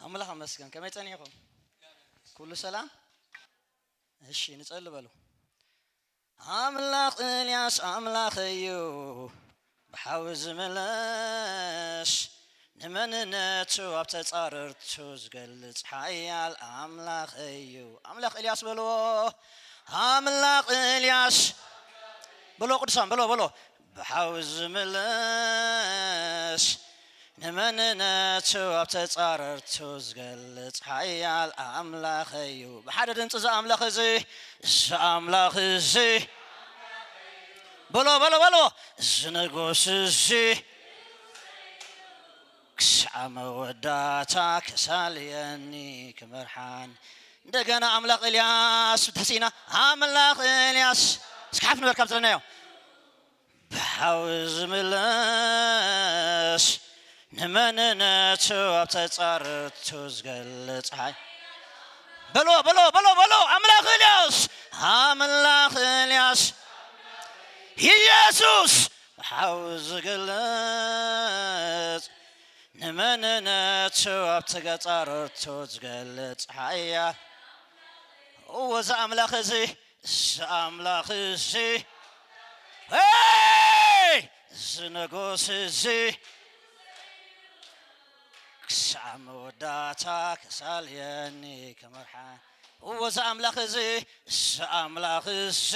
ኣምላኽ ይመስገን። ከመይ ጸኒሕኩም? ኩሉ ሰላም? እሺ፣ ንጸሊ በሉ። ኣምላኽ ኤልያስ ኣምላኽ እዩ፣ ብሓዊ ዝምለስ፣ ንመንነቱ ኣብ ተጻረርቱ ዝገልጽ ሓያል ኣምላኽ እዩ። ኣምላኽ ኤልያስ በልዎ፣ ኣምላኽ ኤልያስ በሎ፣ ቅዱሳን በሎ፣ በሎ፣ ብሓዊ ዝምለስ፣ ንመንነቱ ኣብ ተጻረርቱ ዝገልጽ ሓያል ኣምላኽ እዩ። ብሓደ ድምጺ፣ እዚ ኣምላኽ እዚ፣ እዚ ኣምላኽ እዚ፣ በሎ፣ በሎ፣ በሎ፣ እዚ ንጉስ እዚ፣ ክሳዕ መወዳእታ ክሳልየኒ ክመርሓን። እንደገና ኣምላኽ ኤልያስ፣ ደስ ኢና፣ ኣምላኽ ኤልያስ፣ እስኪ ሓፍ ንበል ካብ ዘለናዮ። ብሓዊ ዝምለስ፣ ንመንነቱ ኣብ ተጻረርቱ ዝገልጽ ሓይ-፣ በሎ፣ በሎ፣ በሎ፣ በሎ፣ ኣምላኽ ኤልያስ፣ ኣምላኽ ኤልያስ፣ ኢየሱስ፣ ብሓዊ ዝግለጽ፣ ንመንነቱ ኣብ ተጻረርቱ ዝገልጽ ሓያል። እዎ፣ እዚ ኣምላኽ እዚ፣ እዚ ኣምላኽ እዚ፣ ሄይ! እዚ ንጉስ እዚ፣ ክሳዕ መወዳእታ ክሳልየኒ ክመርሓ። እዎ፣ እዚ ኣምላኽ እዚ፣ እዚ ኣምላኽ እዚ፣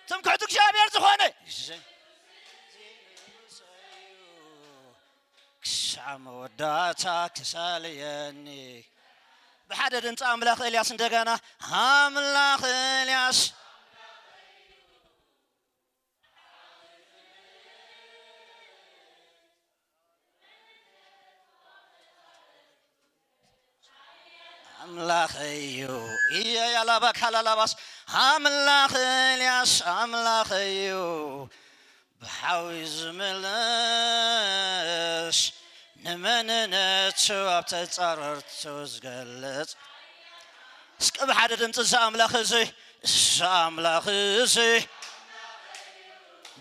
ትምክሕቱ እግዚኣብሔር ዝኾነ፣ ክሳዕ መወዳእታ ክሳልየኒ። ብሓደ ድምፂ ኣምላኽ ኤልያስ እንደገና፣ ኣምላኽ ኤልያስ፣ ኣምላኽ እዩ። እየ ያላባ ካላላባስ፣ ኣምላኽ ኤልያስ ኣምላኽ እዩ። ብሓዊ ዝምለስ፣ ንመንነቱ ኣብ ተጻረርቱ ዝገልጽ። እስከ ብሓደ ድምፂ፣ እዚ ኣምላኽ እዚ፣ እዚ ኣምላኽ እዚ፣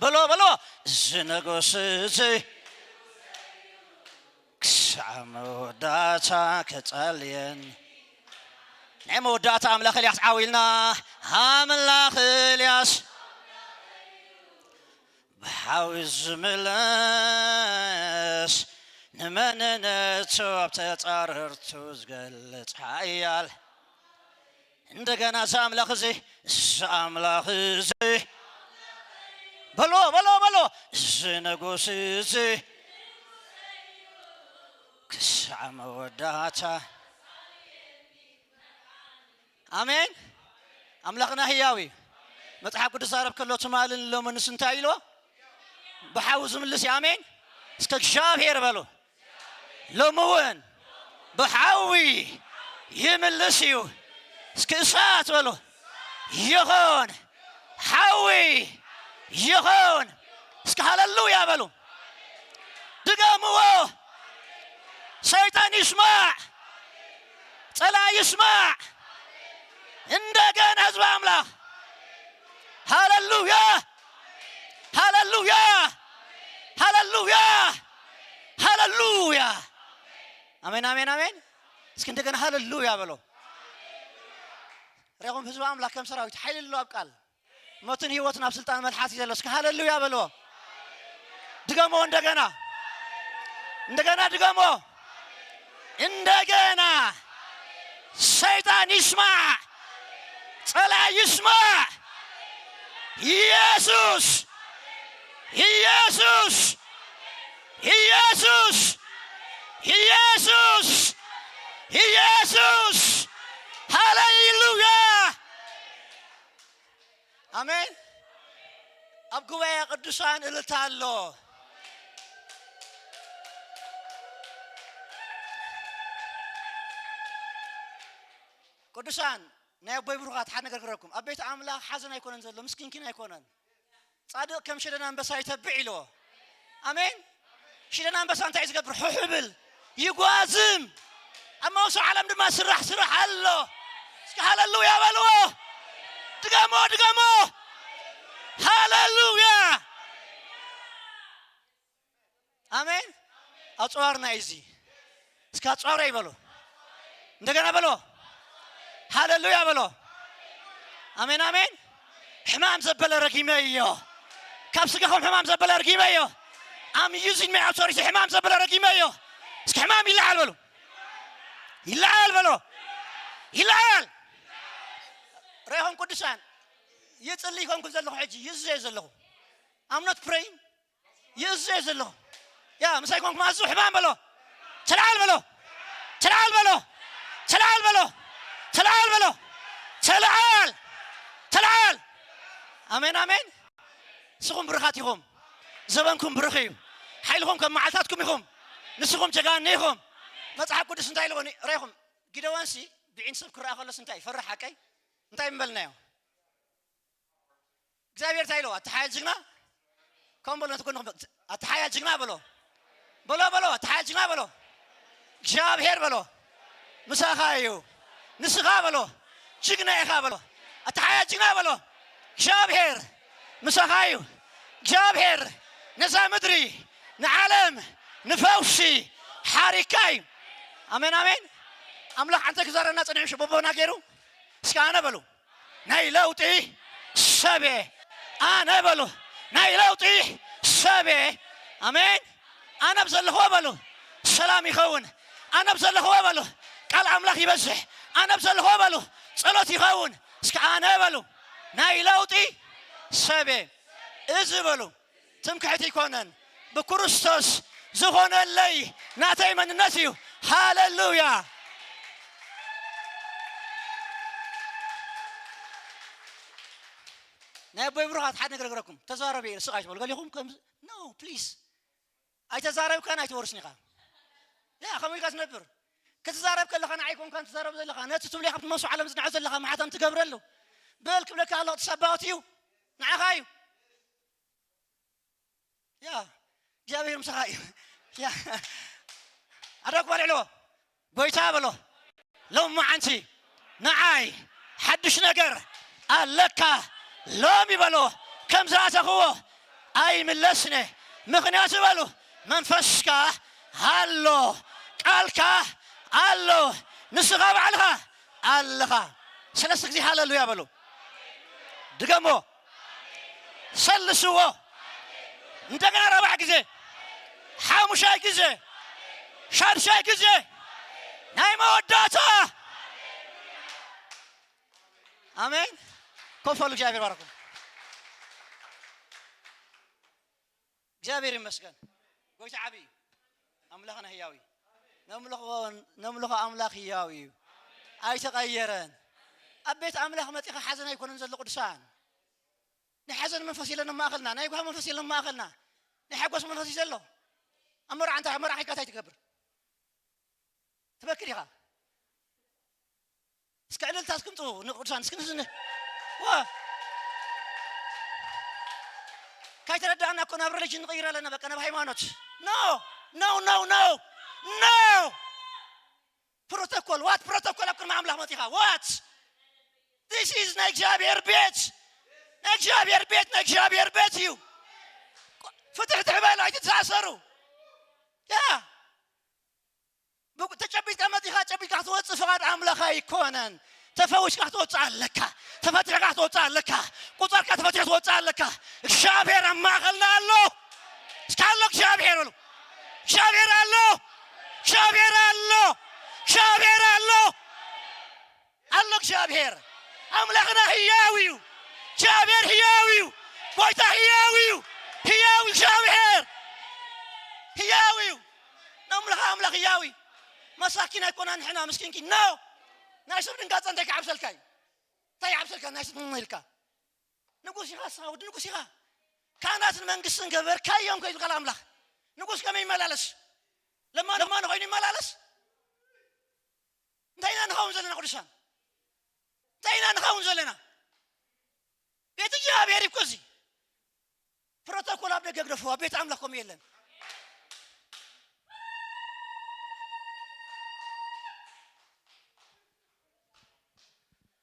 በሎ፣ በሎ፣ እዚ ንጉስ እዚ፣ ክሳዕ መወዳእታ ከጸልየን። ናይ መወዳእታ ኣምላኽ ኤልያስ ዓው ኢልና፣ ኣምላኽ ኤልያስ ብሓዊ ዝምለስ፣ ንመንነቱ ኣብ ተጻረርቱ ዝገልጽ ሓያል። እንደገና፣ እዚ ኣምላኽ እዚ፣ እዚ ኣምላኽ እዚ፣ በሎ፣ በሎ፣ በሎ፣ እዚ ንጉስ እዚ፣ ክሳዕ መወዳእታ። ኣሜን። ኣምላኽና ህያው እዩ። መጽሓፍ ቅዱስ ዛረብ ከሎ፣ ትማልን ሎምንስ እንታይ ኢልዎ? ብሓዊ ዝምልስ እዩ። ኣሜን። እስከ እግዚኣብሔር በሉ። ሎሚ እውን ብሓዊ ይምልስ እዩ። እስኪ እሳት በሉ። ይኹን። ሓዊ ይኹን። እስኪ ሃለሉያ በሉ። ድገምዎ። ሰይጣን ይስማዕ፣ ጸላኢ ይስማዕ። እንደገና ህዝቢ ኣምላኽ ሃለሉያ፣ ሃለሉያ፣ ሃለሉያ፣ ሃለሉያ። ኣሜን፣ ኣሜን፣ ኣሜን። እስኪ እንደገና ሃለሉያ በሎ። ሪኹም ህዝቢ ኣምላኽ ከም ሰራዊት ሓይሊ ኣሎ ኣብ ቃል። ሞትን ህይወትን ኣብ ስልጣን መልሓስ እዩ ዘሎ። እስኪ ሃለሉያ በልዎ። ድገሞ እንደገና፣ እንደገና ድገሞ። እንደገና ሰይጣን ይስማዕ፣ ጸላኢ ይስማዕ። ኢየሱስ፣ ኢየሱስ፣ ኢየሱስ፣ ኢየሱስ፣ ኢየሱስ። ሃሌሉያ። ኣሜን። ኣብ ጉባኤ ቅዱሳን እልልታ ኣሎ። ቅዱሳን ናይ ኣቦይ ብሩኻት ሓደ ነገር ክረኩም። ኣብ ቤት ኣምላኽ ሓዘን ኣይኮነን ዘሎ፣ ምስኪንኪን ኣይኮነን። ጻድቕ ከም ሸደን ኣንበሳ ይተብዕ ኢልዎ። ኣሜን። ሽደን ኣንበሳ እንታይ እዩ ዝገብር? ሕሕብል፣ ይጓዝም። ኣብ መውስዕ ዓለም ድማ ስራሕ ስራሕ ኣሎ። እስኪ ሃለሉያ በልዎ። ድገሞ፣ ድገሞ። ሃለሉያ። ኣሜን። ኣጽዋርና እዩ እዚ። እስካ ጾረይ በሎ። እንደገና በሎ። ሃሌሉያ በሎ። ኣሜን ኣሜን። ሕማም ዘበለ ረጊመዮ። ካብ ስጋኹም ሕማም ዘበለ ረጊመዮ። I'm using my authority. ሕማም ዘበለ ረጊመዮ። እስኪ ሕማም ይለዓል በሉ። ይለዓል በሎ። ይለዓል። ሬሆም ቅዱሳን፣ ይጽልይ ኮንኩ ዘለኹ ሕጂ ይዝዘ ዘለኹ። I'm not praying. ይእዝዘ ዘለኹ። ያ ምሳይ ኮንኩም ኣዝዙ። ሕማም በሎ። ተለዓል በሎ። ተለዓል በሎ። ተለዓል በሎ። ተለዓል በሎ። ተለዓል። ተለዓል። ኣሜን ኣሜን። ንስኹም ብርኻት ኢኹም። ዘበንኩም ብሩኽ እዩ። ሓይልኹም ከም መዓልታትኩም ኢኹም። ንስኹም ጀጋኑ ኢኹም። መጽሓፍ ቅዱስ እንታይ ኢልዎ ኒ-፣ ራይኹም? ጊደዎንሲ ብዒን ሰብ ክረኣ ከሎስ እንታይ ይፈርሕ ሓቀይ? እንታይ ምበልናዮ? እግዚኣብሔር እንታይ ኢልዎ? ኣታ ሓያል ጅግና ከም በሎ ነቲ ጎንኹም፣ ኣታ ሓያል ጅግና በሎ። በሎ በሎ ኣታ ሓያል ጅግና በሎ። እግዚኣብሔር በሎ ምሳኻ እዩ። ንስኻ በሎ ጅግና ኢኻ በሎ። ኣታ ሓያል ጅግና በሎ። እግዚኣብሔር ምሳኻ እዩ። እግዚኣብሔር ነዛ ምድሪ፣ ንዓለም፣ ንፈውሲ ሓሪካ እዩ። ኣሜን ኣሜን። ኣምላኽ ኣንተ ክዛረና ጸኒሑ ሽቦቦና ገይሩ። እስከ ኣነ በሉ ናይ ለውጢ ሰቤ። ኣነ በሉ ናይ ለውጢ ሰቤ። ኣሜን። ኣነ ኣብ ዘለኹዎ በሉ ሰላም ይኸውን። ኣነ ኣብ ዘለኹዎ በሉ ቃል ኣምላኽ ይበዝሕ። ኣነ ኣብ ዘለኹዎ በሉ ጸሎት ይኸውን። እስከ ኣነ በሉ ናይ ለውጢ ሰቤ። እዚ በሉ ትምክሕቲ ኣይኮነን፣ ብክርስቶስ ዝኾነለይ ናተይ መንነት እዩ። ሃሌሉያ። ናይ ኣቦይ ብሩኻት ሓደ ነገር ገረኩም። ተዛረቢ ስቕ ኣይትበሉ። ገሊኹም ከም፣ no, please። ኣይተዛረብካን ኣይትወርስን ኢኻ። ያ፣ ከምኡ ኢልካ ትነብር። ክትዛረብ ከለኻ ንዓይ ኮንካ ትዛረብ ዘለኻ። ነቲ ትብሎ ካብቲ መሱ ዓለም ዝንዖ ዘለኻ ማሕተም ትገብረሉ። በል ክብለካ ኣለኹ፣ እቲ ሰባኦት እዩ። ንዓኻ እዩ። ያ፣ እግዚኣብሔር ምሳኻ እዩ። ያ፣ ኣዳኩ ባልዕሎ፣ ጎይታ በሎ፣ ሎማዓንቲ ንዓይ ሓድሽ ነገር ኣለካ። ሎሚ በሎ፣ ከም ዝኣተኽዎ ኣይምለስነ። ምኽንያቱ በሉ፣ መንፈስካ ኣሎ፣ ቃልካ ኣሎ፣ ንስኻ ባዕልኻ ኣለኻ። ሰለስተ ግዜ ሃሌሉያ በሉ። ድገሞ። ሰልስዎ። እንደገና ረባዕ ግዜ፣ ሓሙሻይ ግዜ፣ ሻድሻይ ግዜ፣ ናይ መወዳእታ። ኣሜን። ኮፍ በሉ፣ እግዚኣብሔር ባረኩም። እግዚኣብሔር ይመስገን። ጎይታ ዓብዪ እዩ። ኣምላኽና ህያው እዩ። ነምልኾ፣ ነምልኾ ኣምላኽ ህያው እዩ። ኣይተቐየረን። ኣብ ቤት ኣምላኽ መጺኻ ሓዘን ኣይኮነን ዘሎ ቅዱሳን። ናይ ሓዘን መንፈስ የለን ኣብ ማእኸልና፣ ናይ ጓሂ መንፈስ የለን ኣብ ማእኸልና። ናይ ሓጎስ መንፈስ እዩ ዘሎ። ኣብ መርዓ እንታይ፣ ኣብ መርዓ ሒዝካ እንታይ ትገብር? ትበኪ ዲኻ? እስከ ዕልልታ እስክምጡ ንቅዱሳን እስኪ ንዝን-፣ ዋ። ካይተረዳእና እኮ ናብ ሪሊጅን ንቕይር ኣለና፣ በቃ ናብ ሃይማኖት። No, no, no, no, no። ፕሮቶኮል፣ what ፕሮቶኮል ኣብ ቅድሚ ኣምላኽ መጺኻ? What? This is ናይ እግዚኣብሔር ቤት። ናይ እግዚኣብሔር ቤት፣ ናይ እግዚኣብሔር ቤት እዩ። ፍትሕ ትሕበሉ፣ ኣይትተሳሰሩ። ያ። ብቁ-፣ ተጨቢጥካ መጺኻ፣ ጨቢጥካ ክትወጽእ ፍቓድ ኣምላኽ ኣይኮነን። ተፈዊስካ ክትወጽእ ኣለካ። ተፈቲሕካ ክትወጽእ ኣለካ። ቁጸርካ ተፈቲሑ ክትወጽእ ኣለካ። እግዚኣብሔር ኣብ ማእኸልና ኣሎ። እስከ ኣሎ እግዚኣብሔር በሉ። እግዚኣብሔር ኣሎ። እግዚኣብሔር ኣሎ። እግዚኣብሔር ኣሎ። ኣሎ እግዚኣብሔር። ኣምላኽና ህያው እዩ። እግዚኣብሔር ህያው እዩ። ጎይታ ህያው እዩ። ህያው እግዚኣብሔር። ህያው እዩ። ነምልኻ ኣምላኽ ህያው እዩ። መሳኪን ኣይኮና ንሕና ምስኪንኪ። No። ናይ ሰብ ድንጋጸ እንታይ ክዓብሰልካ እዩ? እንታይ ይዓብሰልካ? ናይ ሰብ ኢልካ። ንጉስ ኢኻ፣ ንስኻ ወዲ ንጉስ ኢኻ። ካህናትን መንግስትን ገበርካዮም ከ ይብል ቃል ኣምላኽ። ንጉስ ከመይ ይመላለስ? ለማኒ፣ ለማኒ ኮይኑ ይመላለስ? እንታይ ኢና ንኸውን ዘለና ቅዱሳን? እንታይ ኢና ንኸውን ዘለና? ቤት እግዚኣብሔር እኮ እዚ። ፕሮቶኮል ኣብ ደገ ግደፉ፣ ኣብ ቤት ኣምላኽ ከምኡ የለን።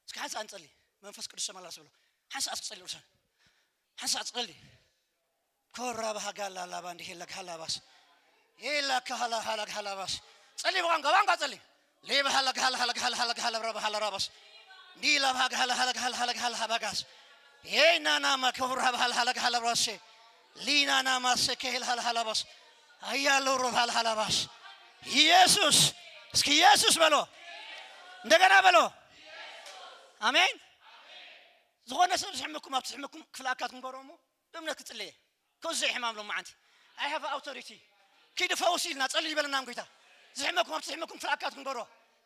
እስኪ ሓንሳእ ንጸሊ፣ መንፈስ ቅዱስ ተመላስ ብሎ። ሓንሳእ እስኪ ጸሊ ቅዱሳን። ሓንሳእ ጸሊ። ኮራ ባህጋላ ላባ እንዲህ የለግ ሃላባስ። የላ ካህላ ሃላግ ሃላባስ። ጸሊ ብቋንቋ፣ ቋንቋ ጸሊ። ሌባ ሃለ ጋሃለ ሃለ ጋሃለ ሃለ ጋሃለ ብረባ ሃለ ራባስ። ዲላ ባሃ ጋሃለ ሃለ ጋሃለ ሃለ ጋሃለ ሃባጋስ። ሄይ ናና ማ ክቡር ሃባ ሃለ ሃለ ጋሃለ ብራሴ። ሊናና ማሰ ከሄል ሃለ ሃለ ባስ። ኣያሎ ሮብ ሃለ ሃለ ባስ። ኢየሱስ። እስኪ ኢየሱስ በሎ። እንደገና በሎ። ኣሜን። ዝኾነ ሰብ ዝሕመኩም፣ ኣብ ትሕመኩም ክፍሊ ኣካል ክንገሮ እሞ ብእምነት ክጽልየ። ከዚ ሕማም ሎም መዓንቲ። I have authority። ኪዱ ፈውስ ኢልና ጸልዩ ይበለና ጎይታ። ዝሕመኩም፣ ኣብ ትሕመኩም ክፍሊ ኣካል ክንገሮ።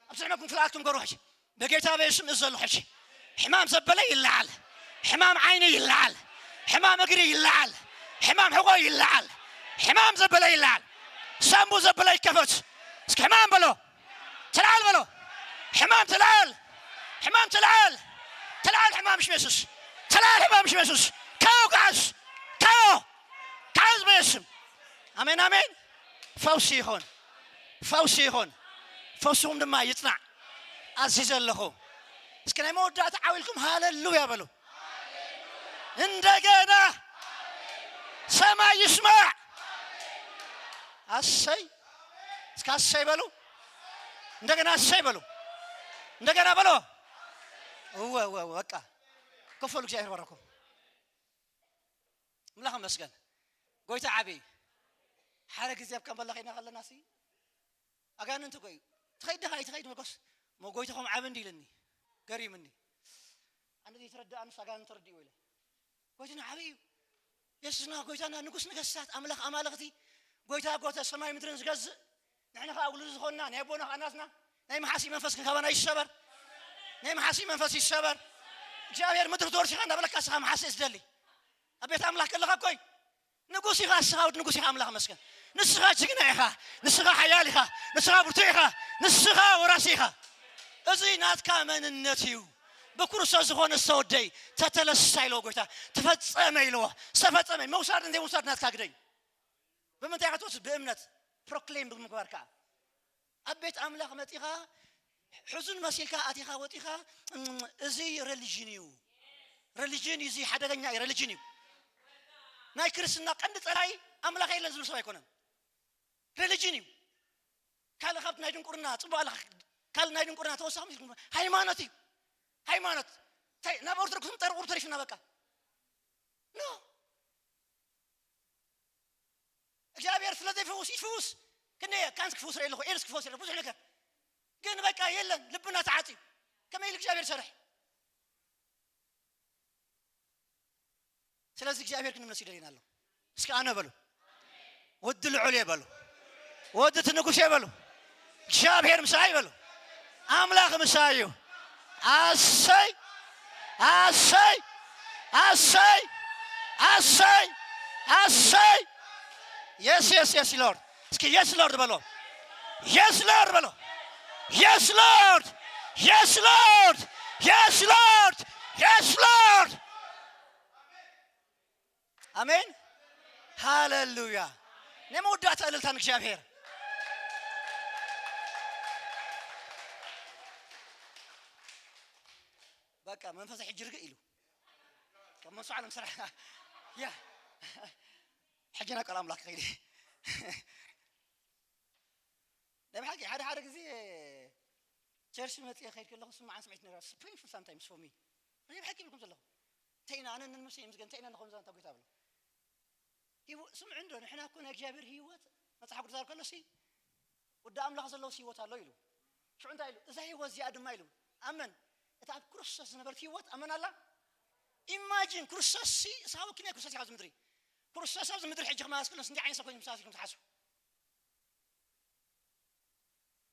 ኣብ ትሕመኩም ክፍሊ ኣካል ክንገሮ ሕጂ። በጌታ በየሱስም እዘሉ ሕጂ። ሕማም ዘበለ ይለዓል። ሕማም ዓይኒ ይለዓል። ሕማም እግሪ ይለዓል። ሕማም ሕቆ ይለዓል። ሕማም ዘበለ ይለዓል። ሳምቡ ዘበለ ይከፈት። እስኪ ሕማም በሎ። ተላዓል በሎ። ሕማም ተላዓል። ሕማም ተላዓል። ተላዓል ሕማም ሽም የሱስ። ተላዓል ሕማም ሽም የሱስ። ካው ካስ። ካው። ካዝ በየሱስም። ኣሜን፣ ኣሜን። ፈውሲ ይኹን። ፈውሲ ይኹን። ፈውስኹም ድማ ይጽናዕ። ኣዚዘ ኣለኹ። እስኪ ናይ መወዳእታ ዓው ኢልኩም ሃሌሉያ በሉ። እንደገና ሰማይ ይስማዕ። ኣሰይ። እስኪ ኣሰይ በሉ። እንደገና ኣሰይ በሉ። እንደገና በሎ። እወ፣ እወ፣ እወ፣ በቃ። ከፈሉ። እግዚኣብሔር ባረኩም። ኣምላኽ ይመስገን። ጎይታ ዓቢ። ሓደ ግዜ ኣብ ካምበላ ከይና ከለና ሲ ኣጋንንቲ ጎዩ። ትኸይድ ዲኻ ኣይትኸይድ መርቆስ? እሞ ጎይታኹም ዓቢ እንዲ ኢልኒ። ገሪምኒ። ኣነ ዘይተረድእ ኣነስ ኣጋንንቲ ተረድእዎ ኢለ። ጎይታና ዓቢ እዩ። የሱስና ጎይታና ንጉስ ነገስታት ኣምላኽ ኣማልኽቲ ጎይታ ጎተ ሰማይ ምድርን ዝገዝእ ንሕና ኸዓ ውሉዱ ዝኾንና ናይ ኣቦና ኸዓ ናትና ናይ መሓሲ መንፈስ ግን ካባና ይሰበር። ናይ መሓሲ መንፈስ ይሰበር። እግዚኣብሔር ምድሪ ትወርስ ኢኻ እንዳበለካ ንስኻ መሓሲ እየ ዝደሊ። ኣብ ቤት ኣምላኽ ከለኻ እኮ እዩ። ንጉስ ኢኻ ንስኻ ወዲ ንጉስ ኢኻ ኣምላኽ መስገን። ንስኻ ጅግና ኢኻ። ንስኻ ሓያል ኢኻ። ንስኻ ብርቱዕ ኢኻ። ንስኻ ወራሲ ኢኻ። እዚ ናትካ መንነት እዩ። ብክርስቶስ ዝኾነ ዝተወደይ ተተለሳ ኢልዎ ጎይታ። ተፈጸመ ኢልዎ። ዝተፈጸመ ምውሳድን ዘይምውሳድ ናትካ ግደይ። ብምንታይ ኢኻ ትወስድ? ብእምነት ፕሮክሌም ብምግባር ከኣ ኣብ ቤት ኣምላኽ መጺኻ ሕዙን መሲልካ ኣቲኻ ወጺኻ፣ እም፣ እዚ ሬሊጅን እዩ። ሬሊጅን እዩ፣ እዚ ሓደገኛ እዩ፣ ሬሊጅን እዩ። ናይ ክርስትና ቀንዲ ጸላኢ ኣምላኽ የለን ዝብል ሰብ ኣይኮነን። ሬሊጅን እዩ። ካልእ ካብቲ ናይ ድንቁርና ጽቡቕ ኣለ፣ ካልእ ናይ ድንቁርና ተወሳኺ ሃይማኖት እዩ። ሃይማኖት። እንታይ፣ ናብ ኦርቶዶክስ ጠርቁር ተሪፍና በቃ። ኖ። እግዚኣብሔር ስለ ዘይፈውስ ይፈውስ። ክንደይ ካንስ ክፈውስ ርኤ ኣለኹ፣ ኤድስ ክፈውስ ርኤ ኣለኹ፣ ብዙሕ ነገር። ግን በቃ የለን፣ ልብና ተዓጽዩ። ከመይ ኢሉ እግዚኣብሔር ይሰርሕ? ስለዚ እግዚኣብሔር ክንምለስ ይደልየና ኣሎ። እስኪ ኣነ በሉ። ወዲ ልዑል እየ በሉ። ወዲ እቲ ንጉስ እየ በሉ። እግዚኣብሔር ምሳይ በሉ። ኣምላኽ ምሳይ እዩ። ኣሰይ፣ ኣሰይ፣ ኣሰይ፣ ኣሰይ፣ ኣሰይ። የስ፣ የስ፣ የስ ሎርድ። እስኪ የስ ሎርድ በሎ። የስ ሎርድ በሎ። የስ ሎርድ፣ የስ ሎርድ፣ የስ ሎርድ፣ የስ ሎርድ። ኣሜን። ሃሌሉያ። ናይ መወዳእታ እልልታ ንእግዚኣብሔር። በቃ መንፈሰ ሕጂ ርግእ ኢሉ። ከም መስዋዕት ንምስራሕ። ያ። ሕጂ ናብ ቃል ኣምላኽ ክኸይድ። ናይ ብሓቂ ሓደ ሓደ ግዜ ቸርች መጽየ ከይድ ከለኹ ስምዓን ስምዒት ነራ። It's painful sometimes for me። ናይ ብሓቂ ይብልኩም ዘለኹ። እንታይ ኢና ኣነ ንንምስ እዮም ዝገ-፣ እንታይ ኢና ንኸውን ዛንታ ጎይታ ብሎ። ህይወ-፣ ስምዑ እንዶ፣ ንሕና እኮ ናይ እግዚኣብሔር ህይወት መጽሓፍ ቅዱስ ኣብ ከሎ ሲ ወዲ ኣምላኽ ዘለዎ ሲ ህይወት ኣሎ ኢሉ። ሽዑ እንታይ ኢሉ? እዛ ህይወት እዚኣ ድማ ኢሉ። ኣመን። እታ ኣብ ክርስቶስ ዝነበረት ህይወት ኣመን ኣላ። ኢማጂን ክርስቶስ ሲ፣ እስኻ ወኪል ናይ ክርስቶስ ኢኻ ኣብዚ ምድሪ። ክርስቶስ ኣብዚ ምድሪ ሕጂ ክመላለስ ከሎ እንታይ ዓይነት ሰብ ኮይኑ ምሳሌ ኢልኩም ትሓስቡ?